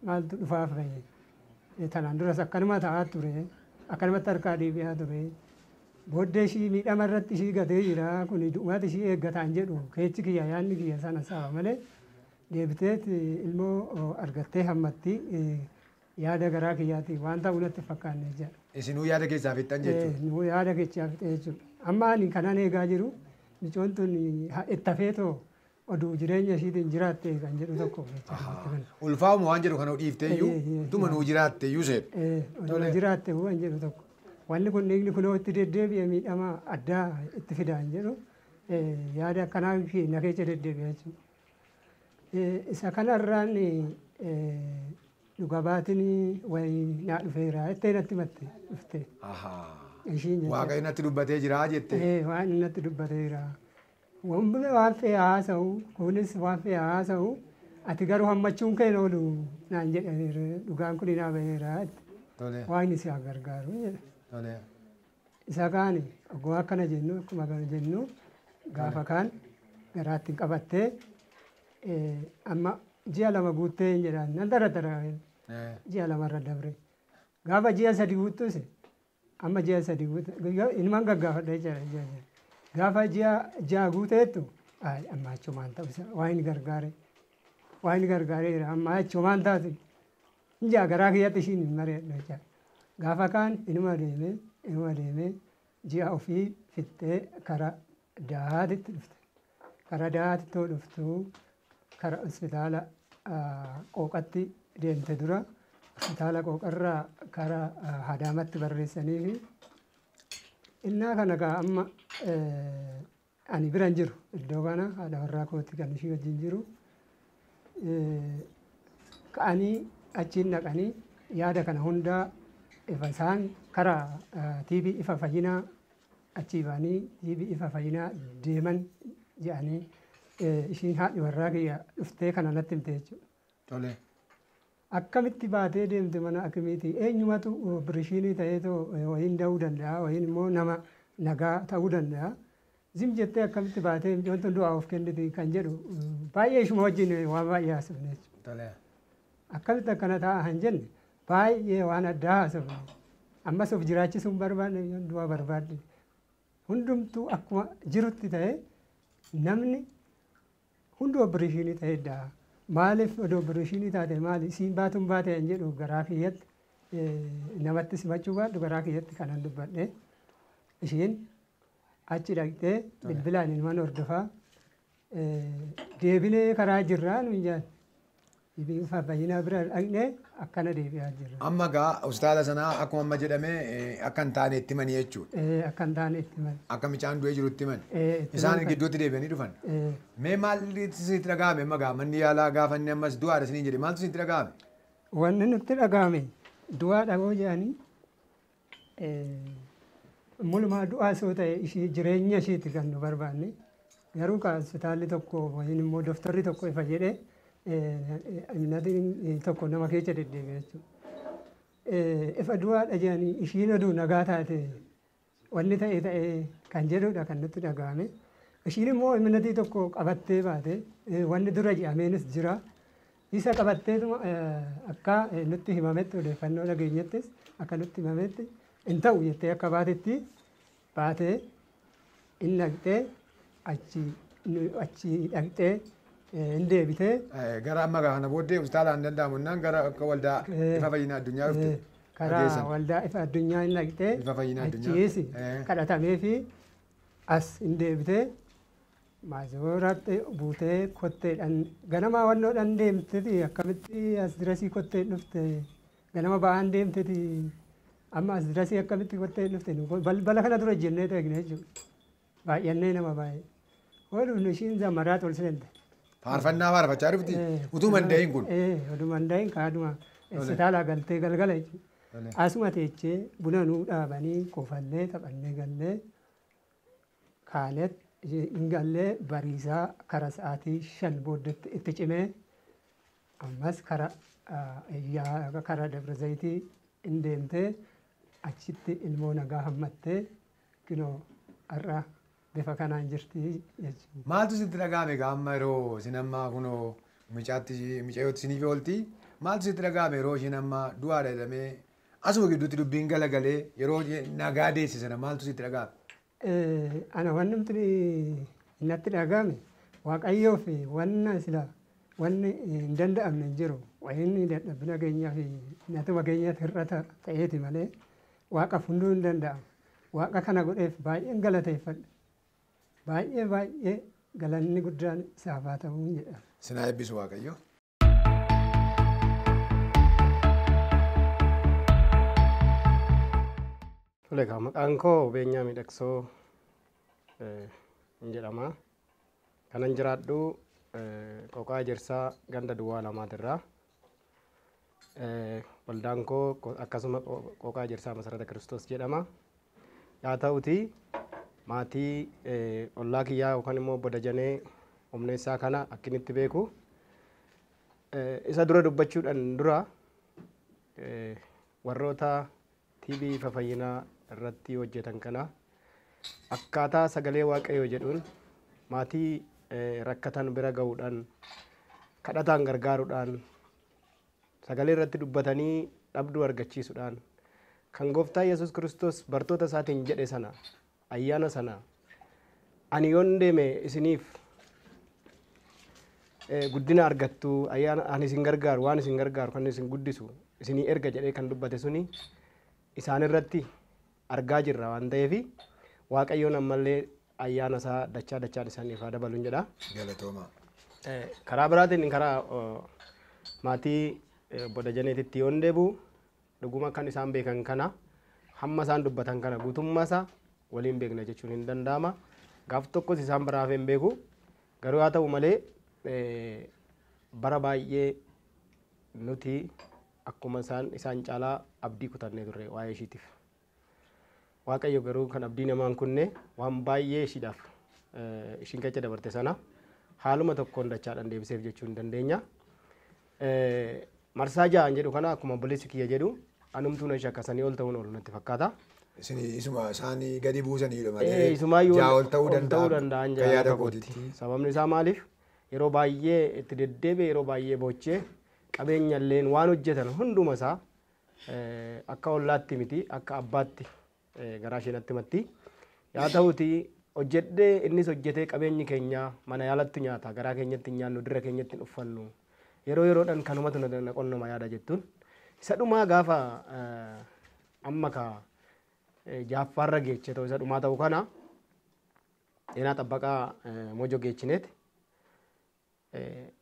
Speaker 4: maaltu dhufaaf fayyee. Tanaan duras akkanuma ta'aa ture akkanumatti harkaa deebi'aa ture. Booddee ishii miidhama irratti ishii gatee jira kun du'aati ishii eeggataan jedhu keechi kiyya yaadni kiyya sana saba malee deebiteet ilmoo argattee hammatti yaada garaa kiyyaati waan ta'u natti fakkaanne jedha.
Speaker 1: Isinuu yaada keessaa fixxan jechuudha.
Speaker 4: Nuu yaada keessaa fixee jechuudha. Amma ani kanan eegaa jiru micoon tun itti hafeetoo oduu jireenya ishiitiin jiraatte kan jedhu tokko jechuudha.
Speaker 1: Ulfaa'uma waan jedhu kana dhiiftee iyyuu utuma nuu jiraatte iyyuu seetu.
Speaker 4: Oduu jiraatte waan jedhu tokko. Wanni kun dhiigni kunoo itti deddeebi'e miidhama addaa itti fidaan jedhu yaada akkanaa na keessa deddeebi'a jechuudha. Isa kanarraan dhuga baatiin wayii naa dhufeera jettee natti himatte dhufte.
Speaker 1: Waaqayyo natti dubbatee jira jette.
Speaker 4: Waan natti dubbateera. Wanti waan fe'e haasa'u kunis waan fe'e haasa'u ati garuu hammachuun kee oolu naan jedhaniiru dhugaan kun naa baheera jette. Waaqni si haa gargaaru jedhe. Isa kaan oguu akkana jennu akkuma kana jennu gaafa kaan garaatti qabattee amma ji'a lama guuttee hin jedhaan nan dara ji'a lamarra dabre gaafa ji'a sadi guuttus amma ji'a sadi guute ilmaan gaggaafadha jechuudha. Gaafa ji'a ja'a guuteettu Amma achumaan ta'u waan gargaare waan gargaareera amma achumaan taatu injaa garaa kiyyatti ishiin hin mari'adhu jechaadha. Gaafa kaan inuma deemee ji'a ofii fixxee karaa dahaatitti dhufte. Karaa dahaatitti yoo dhuftu karaa hospitaala Qooqatti deemte dura hospitaala Qooqarraa karaa Hadaamatti barreessanii fi innaa kana gaa amma ani biran jiru iddoo kana haadha warraa kooti kan ishii wajjin jiru ka'anii achiin dhaqanii yaada kana hundaa ifa isaan karaa TV ifa fayyinaa achii ba'anii TV ifa fayyinaa deeman jedhanii ishiin haadhi warraa kiyya dhuftee kana natti himte jechuudha.
Speaker 1: Tole.
Speaker 4: Akkamitti baatee deemte mana akimiitii eenyumatu opereeshinii ta'eetoo wayiin da'uu danda'a wayiin immoo nama nagaa ta'uu danda'a. Zim jettee akkamitti baatee wanti du'aa of kenniti kan jedhu baay'ee ishuma wajjin waan baay'ee haasofne jechuudha. Akkamitti akkana ta'a hin jenne baay'ee waan addaa haasofne. Ammas of jiraachisuu hin barbaanne du'aa barbaadne. Hundumtuu akkuma jirutti ta'ee namni hundi opereeshinii ta'ee da'a. Maaliif odoo opereeshinii taate maali isiin baatuun baate hin jedhu garaa kiyyatti namatti simachuu baadhu garaa kiyyatti kanan dubbadhe. Ishiin achi dhaqxee bilbilaan ilmaan hordofaa deebinee karaa jirraa nuun jaan. Ifa fayyinaa bira dhaqnee akkana deebi'aa jirra.
Speaker 1: Amma gaa hospitaala sanaa akkuma amma jedhame akka hin taane itti himanii jechuudha.
Speaker 4: Akka hin taane itti himani.
Speaker 1: Akka mucaan du'ee jiru itti himani. Isaan gidduutti deebi'anii dhufan. Mee maaltu sitti dhaga'ame amma gaa manni yaalaa gaafa inni ammas du'aadha isiniin jedhe maaltu sitti dhaga'ame?
Speaker 4: Wanni nutti dhaga'ame du'aa dhagoo jedhanii mulumaa du'aa soo ta'e ishii jireenya ishiitti kan nu barbaanne garuu hospitaalli tokko wayiin immoo dooktarri tokko ifa jedhee imnatiin tokko nama keessa deddeebi'e jechuudha. Ifa du'aadha jedhanii ishiin oduu nagaa taate wanni ta'e ta'e kan jedhudha kan nutti dhaga'ame. Ishiin immoo imnatii tokko qabattee baate wanni dura jedhameenis jira. Isa qabatteetuma akka nutti himametti odeeffannoo dhageenyettis akka nutti himametti hin ta'u jettee akka baatetti baatee hin dhaqxee achi dhaqxee hin deebitee.
Speaker 1: Gara amma kana booddee hospitaala hin danda'amu innaan gara akka waldaa ifa fayyinaa addunyaa dhufte.
Speaker 4: Karaa waldaa ifa addunyaa hin dhaqxee achiis kadhatamee fi as hin deebitee maazooratti buutee kotteedhaan ganama wannoodhaan deemteti akkamitti as dirasii kottee dhufte ganama ba'aan deemteti amma as dirasii akkamitti kottee dhufte balbala kana dura jennee eegne jechuudha. Baay'annee nama baay'ee. Oduun ishiin zamaraa ol seente.
Speaker 1: Faarfannaa faarfachaa dhufti utuu manda'iin kun.
Speaker 4: Oduu manda'iin kaaduma hospitaala galtee galgala jechuudha. Asuma teechee buna nuu dhaabanii kofallee taphannee gallee kaanet hin gallee bariisaa kara sa'aatii 5 booddetti itti cimee ammas kara Dabra Zayitii hin deemtee achitti ilmoo nagaa hammattee kinoo har'a bifa kanaan jirti jechuudha.
Speaker 1: Maaltu sitti dhaga'ame gaa amma yeroo isin amma kunoo mucayyootti isiniif oolti maaltu sitti dhaga'ame yeroo isheen amma du'aadha jedhamee asuma gidduutti dubbiin galagalee yeroo nagaa deesse sana maaltu sitti dhaga'ame?
Speaker 4: Ana wanni natti dhaga'ame Waaqayyoo fi wanna sila wanni hin danda'amne hin jiru wayinni dadhabina keenyaa fi natuma keenyaatti hir'ata ta'eeti malee Waaqaaf hunduu hin danda'amu. Waaqa kana godheef baay'een galateeffadha. Baay'ee baay'ee galanni guddaan isaaf haa ta'uu jedha.
Speaker 1: Sinaa eebbisu Waaqayyo.
Speaker 5: Tole egaa maqaan koo Beenyaa Miidhagsoo jedhama. Kanan jiraadhu Qoqaa Ejersaa ganda Duwwaa Lamaatirraa. Waldaan koo akkasuma Qoqaa Ejersaa Masarata Kiristoos jedhama. Haa ta'utii maatii ollaa kiyyaa yookaan immoo obbo Dajanee Humneessaa kana akkinitti beeku. Isa dura dubbachuudhaan dura warroota TV ifa fayyinaa irratti hojjetan kana akkaataa sagalee Waaqayyoo jedhuun maatii rakkatan bira ga'uudhaan kadhataan gargaaruudhaan sagalee irratti dubbatanii dhabduu argachiisuudhaan kan gooftaa Yesuus Kiristoos bartoota isaatiin jedhe sana ayyaana sana ani yoon deeme isiniif guddina argattu ayyaana ani isin gargaaru waan isin gargaaru kan isin guddisu isinii erga jedhee kan dubbate suni isaan irratti argaa jirra waan ta'eef Waaqayyoon ammallee ayyaana isaa dachaa dachaan isaaniif haa dabaluun jedha.
Speaker 1: Galatooma.
Speaker 5: Karaa biraatiin karaa maatii obbo Dajaneetitti yoon deebi'u dhuguma kan isaan beekan kana hamma isaan dubbatan kana guutummaa isaa waliin beekna jechuun hin danda'ama. Gaaf tokkos isaan biraa hafee hin beeku. Garuu haa ta'u malee bara baay'ee nuti akkuma isaan caalaa abdii kutannee turre waa'ee ishiitiif. Waaqayyo garuu kan abdii namaa hin kunne waan baay'ee ishiidhaaf ishiin keessa dabarte sana haaluma tokkoon dachaadhaan deebiseef jechuu hin dandeenya. Marsaa ja'an jedhu kana akkuma obboleessi kiyya jedhu anumtuu na shakkasanii ol ta'uun oolu natti fakkaata.
Speaker 1: Isin isuma isaanii gadi buusaniidha malee
Speaker 5: Isumaayyuu
Speaker 1: ja'a ol ta'uu
Speaker 5: ol ta'uu
Speaker 1: danda'an
Speaker 5: danda'an
Speaker 1: akka yaada
Speaker 5: jedha
Speaker 1: kootitti.
Speaker 5: Sababni isaa maaliif yeroo baay'ee itti deddeebi'e yeroo baay'ee boochee qabeenya illeen waan hojjetan hunduma isaa akka ollaatti miti akka abbaatti garaa ishee natti himatti. Yaa ta'uti hojjedhee innis hojjetee qabeenyi keenya mana yaalatti nyaata garaa keenyatti hin nyaannu dirra keenyatti hin uffannu yeroo yeroodhaan kanumatu na qonnoma yaada jettuun. Isa dhumaa gaafa amma ka jaaffaarra geeche ta'u isa dhumaa ta'u kana Xeenaa Xabbaqaa Mojoo geechineeti.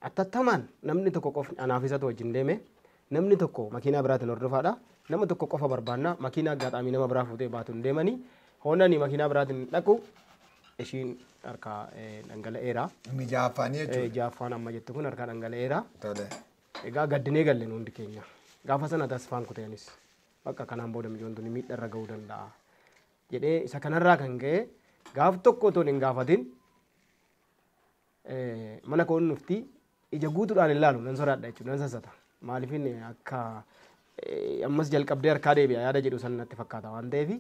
Speaker 5: Attattamaan namni tokko qofni anaaf isatu wajjin deeme namni tokko makiinaa biraatiin hordofaadha. Nama tokko qofa barbaanna makiinaa aggaxaamii nama biraa fuutee baatu hin deemanii hoonanii makiinaa biraatiin dhaqu ishiin harkaa dhangala'eera.
Speaker 1: Inni jaaffaanii jechuudha.
Speaker 5: Jaaffaan amma jettu kun harkaa dhangala'eera.
Speaker 1: Tole.
Speaker 5: Egaa gaddinee galle nu hundi keenya. Gaafa sana tasfaan kuteenis bakka kanaan booda mijoon tuni miidhaa irra ga'uu danda'a jedhee isa kanarraa kan ka'e gaaf tokko otoo hin gaafatin mana koon dhufti ija guutuudhaan hin laalu nan sodaadha jechuudha nan sassata. Maaliif inni akka ammas jalqabdee harkaa deebi'a yaada jedhu san natti fakkaata waan ta'eef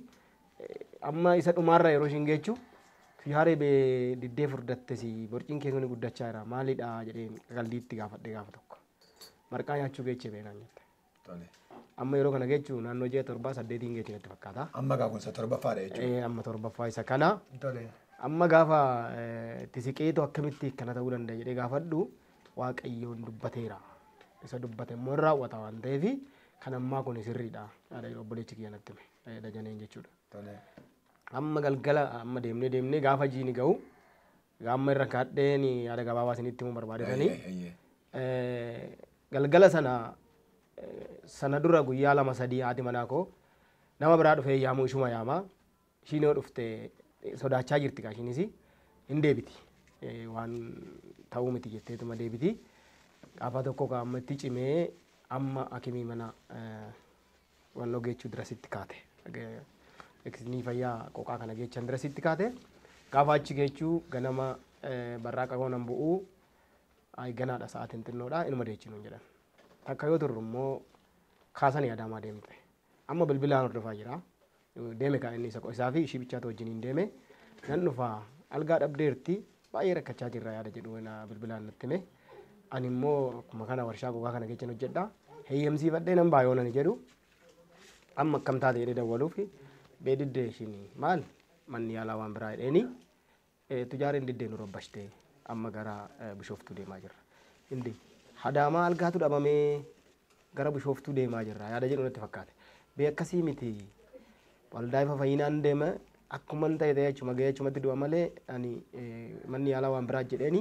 Speaker 5: amma isa dhumaarra yeroo ishiin geechu yaaree bee diddee furdattes borciin kee kun guddachaa jira maalidha jedheen qaldiitti gaafadhe gaafa tokko. Marqaa nyaachuu geeche beenaan jette.
Speaker 1: Tole.
Speaker 5: Amma yeroo kana geechu naannoo ji'a 7 8 geeche natti fakkaata.
Speaker 1: Amma gaafa kun torbaffaadha jechuudha.
Speaker 5: Amma torbaffaa isa kana.
Speaker 1: Tole.
Speaker 5: Amma gaafa itti siqeetu akkamitti akkana ta'uu danda'a jedhee gaafadhu Waaqayyoon dubbateera. Isa dubbate immoo hin raawwata waan ta'eef kan ammaa kun sirriidha. Yaada obboleechi kiyya natti hime Dajaneen jechuudha.
Speaker 1: Tole.
Speaker 5: Amma galgala amma deemnee deemnee gaafa jiini ga'u amma irra kaadheen yaada gabaabaa isinitti himuu barbaadetanii. Galgala sana dura guyyaa 2 3 haati manaa koo nama biraa dhufee yaamuu ishuma yaama. Ishiin yoo dhufte sodaachaa jirti kaa ishiinis hin deebiti. Waan ta'uu miti jetteetuma deebiti. Gaafa tokko kaa amma itti cimee amma akimii mana wannoo geechuu dirasitti kaate. Eksnii fayyaa qoqaa kana geechan dirasitti kaate. Gaafa achi geechuu ganama barraaqa goonan bu'uu ganaadha sa'aatiin xinnoodha inuma deechinuun jedhan. Takka yoo turru immoo kaasanii Adaamaa deemte. Amma bilbilaan hordofaa jira. Deeme kaa inni isaa fi ishii bichaatu wajjin hin deeme. Nan dhufaa algaa dhabdeerti baay'ee rakkachaa jirra yaada jedhu bilbilaan natti hime. Ani immoo akkuma kana warshaa gogaa kana keessa hojjedha. Heeyyamsiifadhee nan baay'oo nani jedhu. Amma akkam taate jedhee dawwaluuf beediddee ishiin maal manni yaalaa waan biraa jedheeni tujaareen diddee nu robbashte amma gara Bishooftuu deemaa jirra. Indi Adaamaa algaatu dhabamee gara Bishooftuu deemaa jirra yaada jedhu natti fakkaate. Bee akkasii miti waldaa ifa fayyinaan deema akkuma hin ta'e ta'e achuma ga'ee achumatti du'a malee ani manni yaalaa waan biraa jedheeni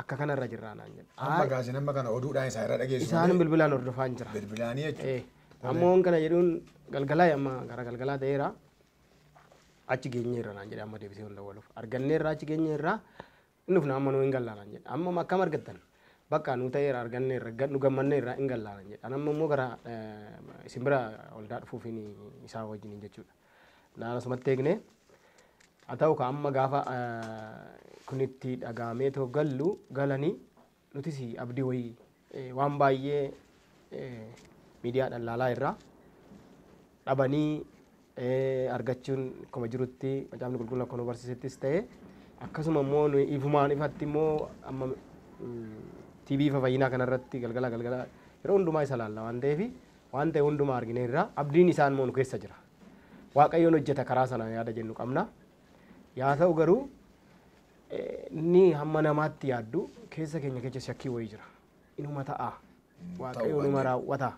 Speaker 5: akka kanarra jirra naan jedhe.
Speaker 1: Amma gaasin amma kana oduudhaan isaa irra dhageessu
Speaker 5: Isaan
Speaker 1: malee
Speaker 5: bilbilaan hordofaa hin jira.
Speaker 1: Bilbilaanii jechuudha.
Speaker 5: Ammoo kana jedhuun galgalaa amma gara galgalaa ta'eera. Achi geenyeerra naan jedhe amma deebisee hunda waluuf. Arganneerra achi geenyeerra inni dhufna amma nu hin gallaa naan jedhe. Amma akkam argattan? Bakka nu ta'eera arganneerra nu gammanneerra hin gallaa naan jedhe. Ani amma immoo gara isin bira waldaa dhufuufiin isaa wajjiniin jechuudha. Naan asumatti eegne. Haa ta'u ka amma gaafa kun itti dhagahamee too gallu galanii nutis abdii wayii waan baay'ee miidiyaadhaan laalaa irraa dhabanii argachuun akkuma jirutti macaafni qulqulluun akkuma nu barsiisettis ta'e akkasuma immoo nuyi ifumaan ifatti immoo amma TV ifa fayyinaa kanarratti galgala galgala yeroo hundumaa isa laalla waan ta'eef waan ta'e hundumaa argineerra abdiin isaan immoo nu keessa jira. Waaqayyoon hojjeta karaa sana yaada jennu qabna. Yaa ta'u garuu inni hamma namaatti yaaddu Keessa keenya keessa shakkii wayii jira. Inuma ta'a. Waaqayyo numa raawwata.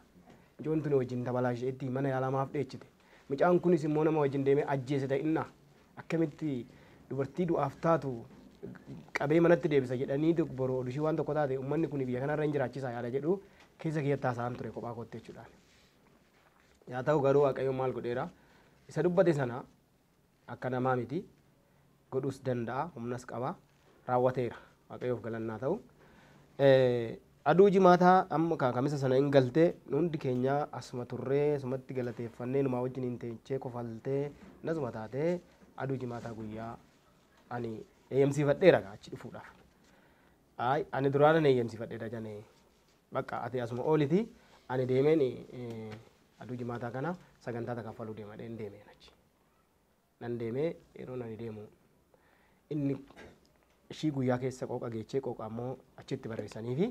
Speaker 5: Ijoon tuni wajjin tabalaasheetti mana yaalamaaf dheechite. Mucaan kunis immoo nama wajjin deemee ajjeese ta'inna. Akkamitti dubartii du'aaf taatu qabee manatti deebisa jedhanii boroo odushii waan tokko taate uummanni kun biyya kanarra hin jiraachisaa yaada jedhu keessa kiyyatti haasa'an ture kophaa kootti jechuudhaan. Yaa ta'u garuu Waaqayyo maal godheera isa dubbate sana akka namaa miti godhuus danda'a humnas qaba raawwateera Waaqayyoof galannaa ta'u. Aduu jimaataa amma kamisa sana hin galtee hundi keenya asuma turree asumatti galateeffannee numaa wajjin hin teechee kofaltee nasuma taatee aduu jimaataa guyyaa ani eeyyamsiifadheera achi dhufuudhaaf. Ay ani duraan eeyyamsiifadheera jane bakka ati asuma ooliti ani deemeen aduu jimaataa kana sagantaa takaffaluu deema dheen deemeen achi. Nan deemee yeroo nani deemu inni ishii guyyaa keessa qooqa geechee qooqa ammoo achitti barreessanii fi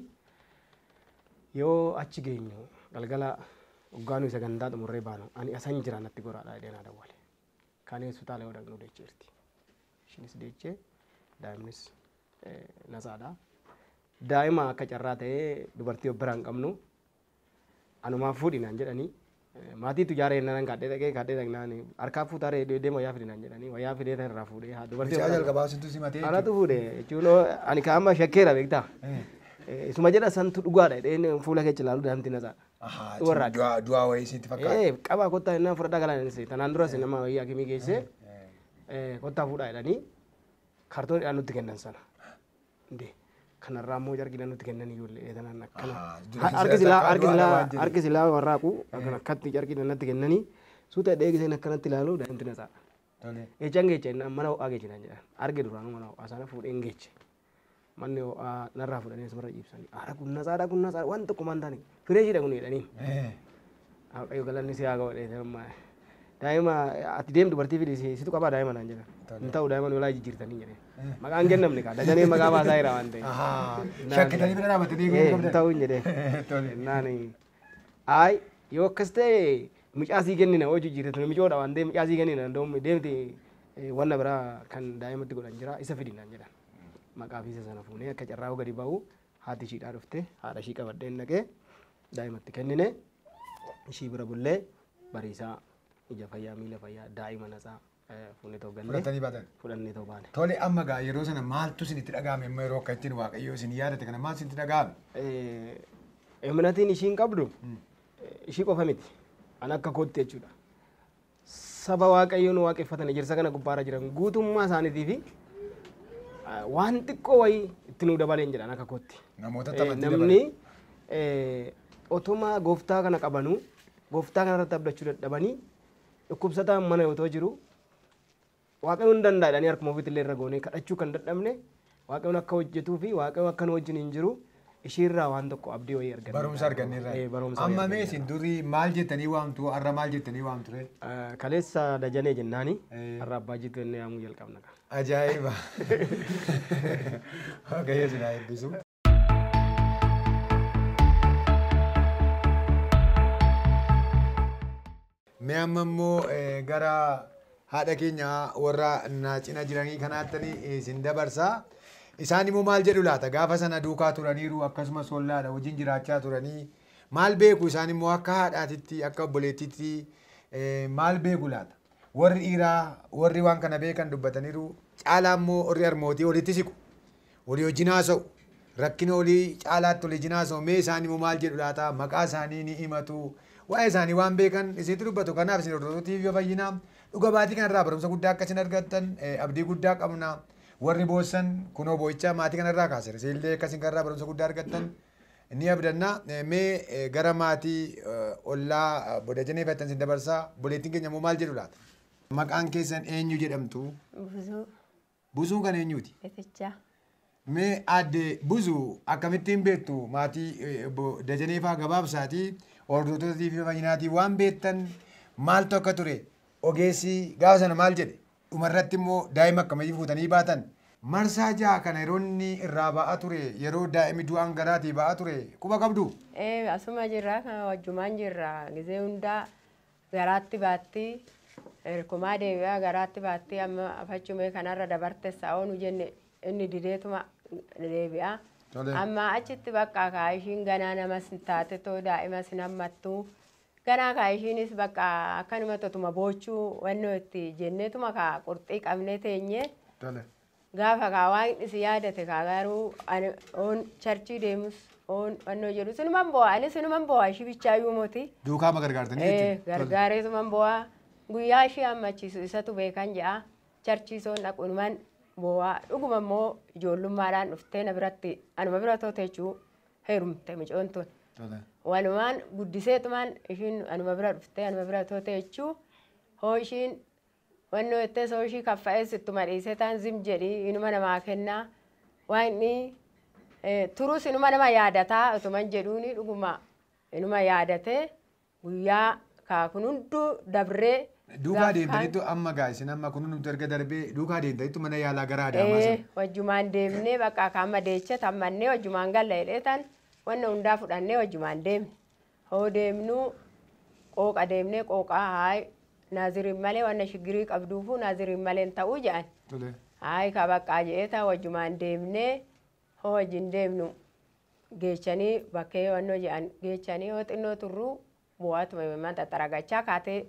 Speaker 5: yoo achi geenyu galgala hoggaanuu sagantaa xumurree baanu ani asan jira natti goraadha jedhee naa dawwale. Kaan hospitaala yoo dhaqnu deecheerti. Ishiinis deechee daa'imnis nasaadha. Daa'ima akka carraa ta'ee dubartii of biraa hin qabnu anumaaf fuudhi naan jedhanii maatiitu jaaree naan kaadhee dhaqee kaadhee dhaqnaan harkaa fuutaaree deema wayyaa fide naan jedhanii wayyaa fidee tan irraa fuudhee haa dubartii.
Speaker 1: Mucaa jalqabaa sintu simatee.
Speaker 5: Anatu fuudhe jechuun ani kaama shakkeera beektaa. Isuma jedha santu dhugaadha jedheen fuula keessa ilaalu daa'imti nasaadha.
Speaker 1: Du'aa wayii sitti fakkaata.
Speaker 5: Qabaa kottaa innaan fudhadhaa galaan tanaan duras nama wayii hakimii geessee kottaa fuudhaa jedhanii kaartooniidhaan nutti kennan sana. Kanarraa immoo jargiidhaan nutti kennan ijoollee tanaan akkana. Harki silaa warraaqu akkatti jargiidhaan natti kennanii suuta dheegiseen akkanatti ilaalu daa'imti nasaadha. Eechaan geecha innaan mana ho'aa geechinaan jedhan arge duraanuu mana ho'aa sana fuudheen geeche. Manni ho'aa narraa fuudhanii asumarra ciibsanii aara kun nasaadha kun nasaadha waan tokko maan taane fireeshiidha kun jedhaniin. Waaqayyo galanni si haa ga'u daa'ima ati deem dubartii fidi situ qabaa daa'ima naan jedhan. Hin ta'u daa'ima nu laa jijjiirtanii jedheen. Maqaan kennamne kaa dajanee maqaa baasaa jira waan ta'eef.
Speaker 1: Shakkitanii bira dhaabatanii eeguu
Speaker 5: hin ta'u hin jedheen. Naan ayi yoo akkas ta'e mucaa sii kennina hoo jijjiirtatu micoodha waan ta'eef mucaa sii kennina deemti wanna biraa kan daa'imatti godhan jira isa fidi naan jedhan. Maqaa fi isa sana fuunee akka carraa gadi ba'u haati ishiidhaa dhufte haadha ishii qabadheen dhaqee daa'imatti kennine ishii bira bullee bariisaa ija fayyaa miila fayyaa daa'ima nasaa fuunee ta'uu galle.
Speaker 1: Fudhatanii baatan.
Speaker 5: Fudhannee ta'uu baane.
Speaker 1: Tole amma gaa yeroo sana maaltu isinitti dhaga'ame amma yeroo akka ittiin Waaqayyo isin yaadate kana maaltu isinitti dhaga'ame?
Speaker 5: Imnatiin ishiin qabdu ishii qofa miti an akka kootti jechuudha. Saba Waaqayyoon waaqeffatan ejersa kana gubbaarra jiran guutummaa isaaniitii fi waan xiqqoo wayii itti nuu dabaleen jedhan akka kootti.
Speaker 1: Namoota taphattii
Speaker 5: Namni otuma gooftaa kana qabanuu gooftaa kanarratti abdachuu dadhabanii dhukkubsataan mana yoo ta'u jiru Waaqayyoon hin danda'a jedhanii harkuma ofiitti illee irra goonee kadhachuu kan dadhabne Waaqayyoon akka hojjetuu fi Waaqayyoon akka nu wajjin hin jiru ishiirraa waan tokko abdii wayii arganne.
Speaker 1: Barumsa arganneerra. Amma mee isin durii maal jettanii waamtu har'a maal jettanii waamtu ree?
Speaker 5: Kaleessa Dajanee jennaani har'a abbaa jitu jennee waamuu jalqabna.
Speaker 1: Ajaa'iba! Waaqayyo isin haa eebbisu. Mee amma immoo gara haadha keenya warra na cina jiranii kanaattanii isin dabarsaa. Isaan immoo maal jedhu laata? Gaafa sana duukaa turaniiru akkasumas ollaadha wajjin jiraachaa turanii maal beeku isaan immoo akka haadhaatitti akka obboleettiitti maal beeku laata? Warri dhiiraa warri waan kana beekan dubbataniiru caalaa immoo warri harmootii walitti siqu walii wajjin haasa'u rakkina olii caalaatti walii wajjin haasa'u mee isaan immoo maal jedhu laata? Maqaa isaanii ni himatu waa'ee isaanii waan beekan isinitti dubbatu kanaaf isin hordoftoota TV Fayyinaa dhuga baatii kanarraa barumsa guddaa akka isin argattan abdii guddaa qabna. Warri boossan kunoo boo'icha maatii kanarraa kaaseera. Isinillee akkasiin kanarraa barumsa guddaa argattan ni abdanna. Mee gara maatii ollaa Dajanee fattan isin dabarsaa. Obboleettiin keenya immoo maal jedhu laata? Maqaan keessan eenyu jedhamtu?
Speaker 6: Busuu.
Speaker 1: Busuun kan eenyuti?
Speaker 6: Itichaa.
Speaker 1: Mee aadde Busuu akkamittiin beektu maatii Dajanee fa'aa gabaabsaatii hordoftoota TV Fayyinaatii waan beektan maaltu akka ture ogeessi gaafa sana maal jedhe? Dhumarratti immoo daa'ima akkamii fuutanii baatan? Marsaa ja'a kana yeroo inni irraa ba'aa ture yeroo daa'imni du'aan garaatii ba'aa ture quba qabdu?
Speaker 6: Asuma jirra kan wajjumaan jirra gizee hundaa garaatti baatti hirkumaa deebi'aa garaatti baatti amma afachumee kanarra dabarte sa'oo nu jenne inni dideetuma deebi'aa. Amma achitti bakka kaa ishiin ganaa namas hin taate too daa'imas hin hammattu. Ganaa kaa ishiinis bakka akkanuma totuma boochuu wannoo itti jenneetuma kaa qurxii qabnee teenye. Gaafa kaa waaqni si yaadate kaa garuu ani oon charchii deemus oon wannoo jedhu sinuman boo'a ani sinuman boo'a ishii bichaayyuu moti.
Speaker 1: Duukaa ma gargaartanii jechuudha.
Speaker 6: Gargaareetuman boo'a guyyaa ishii hammachiisu isatu beekan jedha charchiisoon dhaqunuman boo'a dhuguma immoo ijoollummaadhaan dhuftee na biratti anuma bira toote jechuu heerumte micoon tun. Walumaan guddiseetumaan ishiin anuma bira dhuftee anuma bira toote jechuu hoo ishiin wannoo jettee soo ishii kaffa'ees ittuma dhiisee taan zim jedhii inuma namaa kennaa waan inni turus inuma nama yaadataa utuman jedhuuni dhuguma inuma yaadatee guyyaa kaa kun hunduu dabree.
Speaker 1: Duukaa deemtaniitu amma gaa isin amma kun hundumtu erga darbee duukaa deemtaniitu mana yaalaa gara Adaamaa sana.
Speaker 6: Wajjumaan deemnee bakka akka amma deecha tammannee wajjumaan galla jedhee tan wanna hundaa fudhannee wajjumaan deemne. Hoo deemnuu qooqa deemnee qooqaa haay naaziriin malee wanna shigirii qabduufuu naaziriin malee hin ta'uu jedhan. Haay ka baqqaa jedhee tan wajjumaan deemnee hoo wajjin deemnu geechanii bakkee wannoo jedhan geechanii hoo xinnoo turruu bu'aatuma imimmaan xaxaragachaa kaatee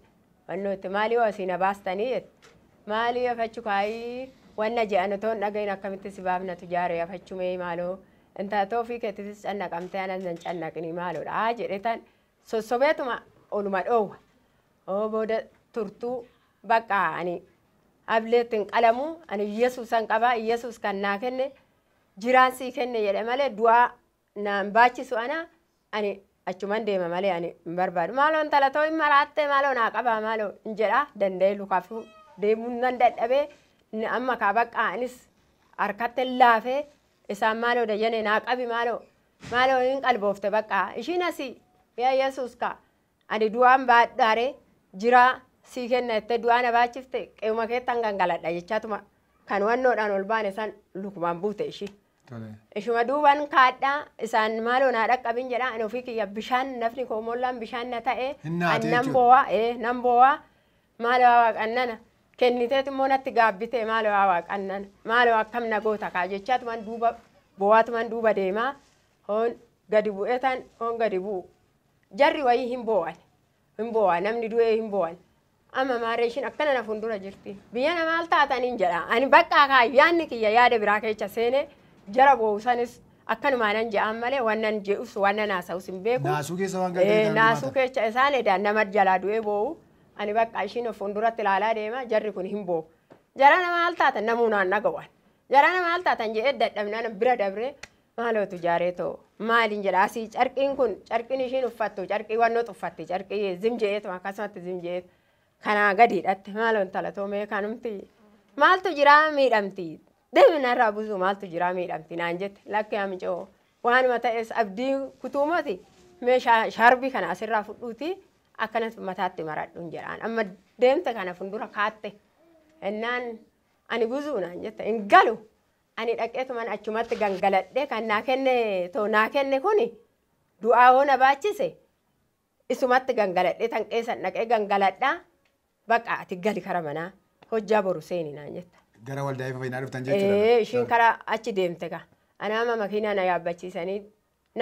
Speaker 6: wannoo itti maalii hoo asii na baastanii jette. Maalii afachu kaayii wanna jedhan otoo hin dhagahin akkamitti si baafnatu jaaree afachu mee maaloo intaatoo ofii keettitis cannaqamtee anas nan cannaqinii maaloodha haa jedhee tan sossobeetuma oluma dhoowwa. Hoo booda turtuu bakka ani ableetti hin qalamu ani Yesuusan qabaa Yesuus kan naa kenne jiraan sii kenne jedhe malee du'aa naan baachisu ana ani achuman deema malee ani hin barbaadu. Maaloo intala too hin maraatte maaloo naa qabaa maaloo hin jedhaa danda'ee lukaafuu deemuun nan dadhabee amma kaa bakka anis harkatti laafee isaan maaloo dayyane naa qabi maaloo maaloo hin qalboofte bakka ishiin asii yaa Yesuus kaa ani du'aan baadhaaree jiraa sii kenna jettee du'aa na baachifte qe'uma keettan gangaladha jechaatuma kan wannoodhaan ol baane san lukumaan buute ishii. Ishuma duuban kaadhaa isaan maaloo naa dhaqqabin jedhaa ani ofii kiyya bishaan nafni koo mollaan bishaan na ta'e ani nan boo'a nan boo'a maaloo waaqannana kenniteet immoo natti gaabbite maaloo waaqannana maaloo akkam na goota kaa jechaatuman duuba boo'aatuman duuba deemaa hoon gadi bu'ee tan hoon gadi bu'u jarri wayii hin boo'an hin boo'an namni du'ee hin boo'an. Amma maarree ishiin akkana na fuuldura jirti. Biyya na maal taataniin jedha. Ani bakka kaa yaadni kiyya yaada biraa keessa seene jara boo'u sanis akkanumaa nan je'an malee wannan je'us wannan haasa'us hin beeku.
Speaker 1: Naasuu keessa waan galtee
Speaker 6: Naasuu keessa isaan edaa nama jalaa du'ee boo'u. Ani bakka ishiin of fuulduratti ilaalaa deema jarri kun hin boo'u. Jara na maal taatan namuu naan dhaga'an. Jara na maal taatan je'ee dadhabnaan bira dabree maalootu jaaree ta'u maaliin jedha asii carqiin kun carqiin ishiin uffattu carqii wannoo uffatti carqii zim je'eetu akkasumatti zim je'eetu. Kanaa gadi hidhatte maaloo intala too mee kanumti maaltu jiraa miidhamti deemi narraa buusuu maaltu jiraa miidhamti naan jette lakkee amicoo waanuma ta'es abdii kutuumati mee shaarbii kana asirraa fudhuuti akkanas mataatti maradhuun jedhaan amma deemte kana fuuldura kaatte innaan ani buusuu naan jette hin galu ani dhaqeetuman achumatti gangaladhee kan naa kenne too naa kenne kuni du'aa hoo na baachise isumatti gangaladhee tan qeessan dhaqee gangaladhaa. Bakka ati gali kara manaa hojjaa boru seeni naan jetta.
Speaker 1: Gara waldaa ifa fayyinaa dhuftan jechuudha.
Speaker 6: Ishiin karaa achi deemte ka. Ani amma makiinaa na yaabbachiisanii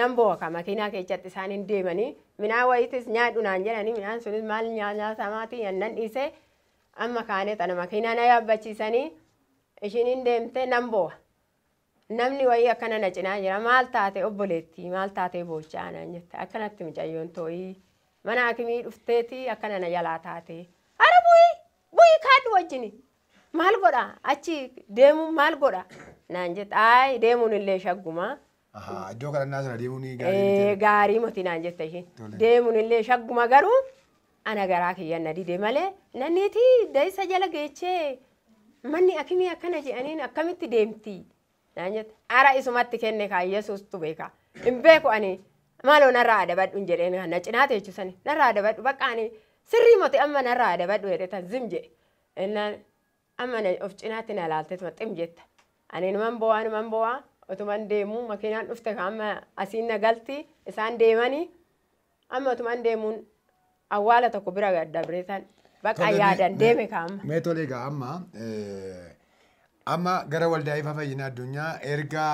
Speaker 6: nan boo'a ka makiinaa keessatti isaan hin deemanii midhaan wayiitis nyaadhu naan jedhanii midhaan sunis maal nyaatamaatii nan dhiisee amma kaanee tana makiinaa na yaabbachiisanii ishiin hin deemte nan boo'a. Namni wayii akkana na cinaa jira maal taate obboleettii maal taatee boochaa naan jette akkanatti mucayyoon too'ii mana hakimii dhufteetii akkana na jalaa taate. Ara bu'ii bu'ii kaadhu wajjini maal godha achi deemuun maal godha naan jette ayi deemuun illee shagguma.
Speaker 1: Iddoo kadhannaa sana deemuun gaarii
Speaker 6: Gaarii miti naan jette ishiin deemuun illee shagguma garuu ana garaa kiyyan na dide malee nanniitii deessa jala geechee manni akimii akkana jedhaniin akkamitti deemti naan jette ara isumatti kenne kaa Yesuustu beeka hin beeku ani maaloo narraa adabadhu hin jedheen na cinaa teechisani narraa adabadhu bakka ani sirrii moti amma narraa adabadhu jedhe tan zim jedhe innaan amma of cinaatti na laaltetuma xim jetta ani numan boo'aa otuman deemuu makiinaan dhufte ka amma asiin na galti isaan deemanii amma otuman deemuun awwaala tokko bira dabree tan bakka yaadan deeme ka amma.
Speaker 1: Mee tole egaa amma Amma gara waldaa ifa fayyinaa addunyaa erga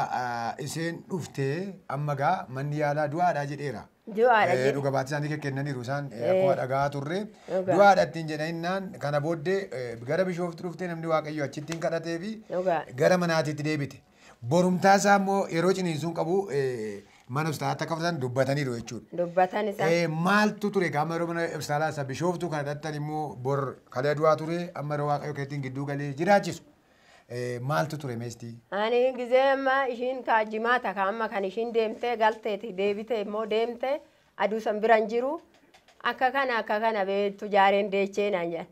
Speaker 1: isheen dhuftee amma gaa manni yaalaa du'aadha jedheera.
Speaker 6: Du'aadha jedhe.
Speaker 1: Dhuga baatii isaanii kennaniiru isaan akkuma dhagahaa turre.
Speaker 6: Dhugaa.
Speaker 1: Du'aadha ittiin jedhaninnaan kana booddee gara Bishooftuu dhuftee namni Waaqayyo achitti hin kadhatee fi
Speaker 6: Dhugaa.
Speaker 1: gara manaatiitti deebite. Borumtaa isaa immoo yeroo ciniinsuun qabu mana hospitaalaatti akka fudhatan dubbataniiru jechuudha.
Speaker 6: Dubbatan isaan.
Speaker 1: Maaltu ture qaama yeroo mana hospitaalaa isa Bishooftuu kana dhattan immoo bor kalee du'aa ture amma yeroo Waaqayyo keetiin gidduu galee jiraachisu. Maaltu ture meestii?
Speaker 6: Ani gizee amma ishiin kaajimaata ka amma kan ishiin deemtee galteeti deebite immoo deemte aduu san bira hin jiru akka kana beektu jaareen deechee naan jedhan.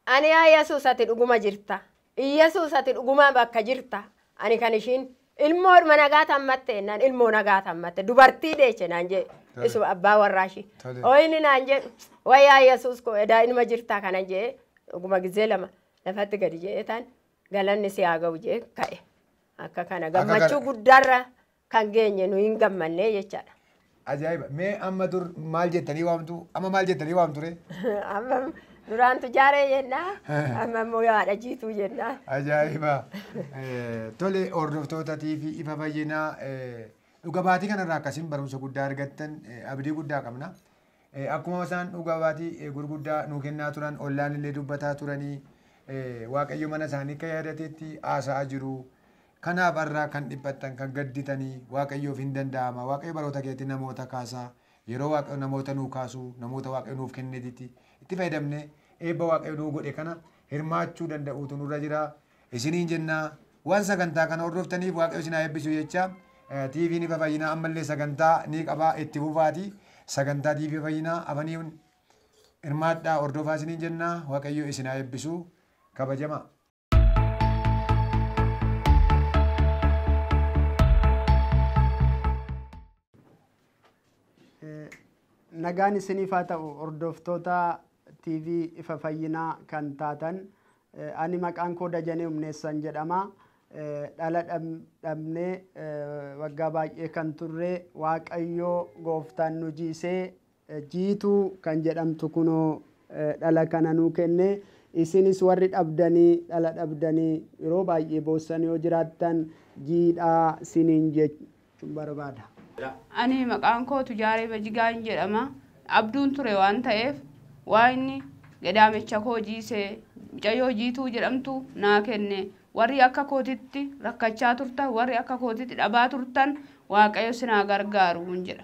Speaker 6: Ani yaa Yesuus ati dhuguma jirta. Yesuus ati dhuguma bakka jirta. Ani kan ishiin ilmoodhuma nagaa tammatte naan ilmoo nagaa tammatte dubartii deeche naan jedhe isuma abbaa warraa ishii. Ooyini naan jedhu wayyaa Yesuus koo edaa inuma jirta kana jedhe dhuguma gizee lama lafatti gadi jedhe tan galanni si haa ga'u jedhe ka'e. Akka kana gammachuu guddaarra kan geenye nu hin gammannee jechaadha.
Speaker 1: Ajaa'iba! Mee amma dur maal jettanii waamtu? Amma maal jettanii waamtu ree?
Speaker 6: Amma duraantu jaaree jennaa amma immoo haadha jiituu jennaa.
Speaker 1: Ajaa'iba! Tole hordoftootatii fi ifa fayyinaa dhuga baatii kanarraa akkasiin barumsa guddaa argattan abdii guddaa qabna. Akkuma isaan dhuga baatii gurguddaa nuu kennaa turan ollaan illee dubbataa turanii Waaqayyo mana isaanii akka yaadatetti haasa'aa jiru. Kanaaf har'aa kan dhiphattan kan gadditanii Waaqayyoof hin danda'ama. Waaqayyo baroota keetti namoota kaasaa yeroo Waaqayyo namoota nuu kaasu namoota Waaqayyo nuuf kenneetitti itti fayyadamne eebba Waaqayyo nuu godhe kana hirmaachuu danda'uutu nurra jira. Isiniin jennaa waan sagantaa kana hordoftaniif Waaqayyo isin haa eebbisu jecha TV'n ifa fayyinaa ammallee sagantaa ni qabaa itti fufaati. Sagantaa TV fayyinaa afaniin hirmaadhaa hordofaa isiniin jennaa Waaqayyo isin haa eebbisu kabajamaa.
Speaker 3: Nagaan isiniif haa ta'u hordoftoota TV ifa fayyinaa kan taatan ani maqaan koo Dajanee Humneessan jedhama. Dhala dhabnee waggaa baay'ee kan turre Waaqayyoo gooftaan nu jiisee jiituu kan jedhamtu kunoo dhala kana nuu kenne. Isinis warri dhabdanii dhala dhabdanii yeroo baay'ee boossan yoo jiraattan jiidhaa isiniin jechuun barbaada.
Speaker 2: Ani maqaan koo Tujaaree Bajigaan jedhama. Abduun ture waan ta'eef waan gadaamicha koo jiisee mucayyoo jiituu jedhamtu naa kenne. Warri akka kootitti rakkachaa turtan, warri akka kootitti dhabaa turtan Waaqayyo sinaa gargaaru hin jedha.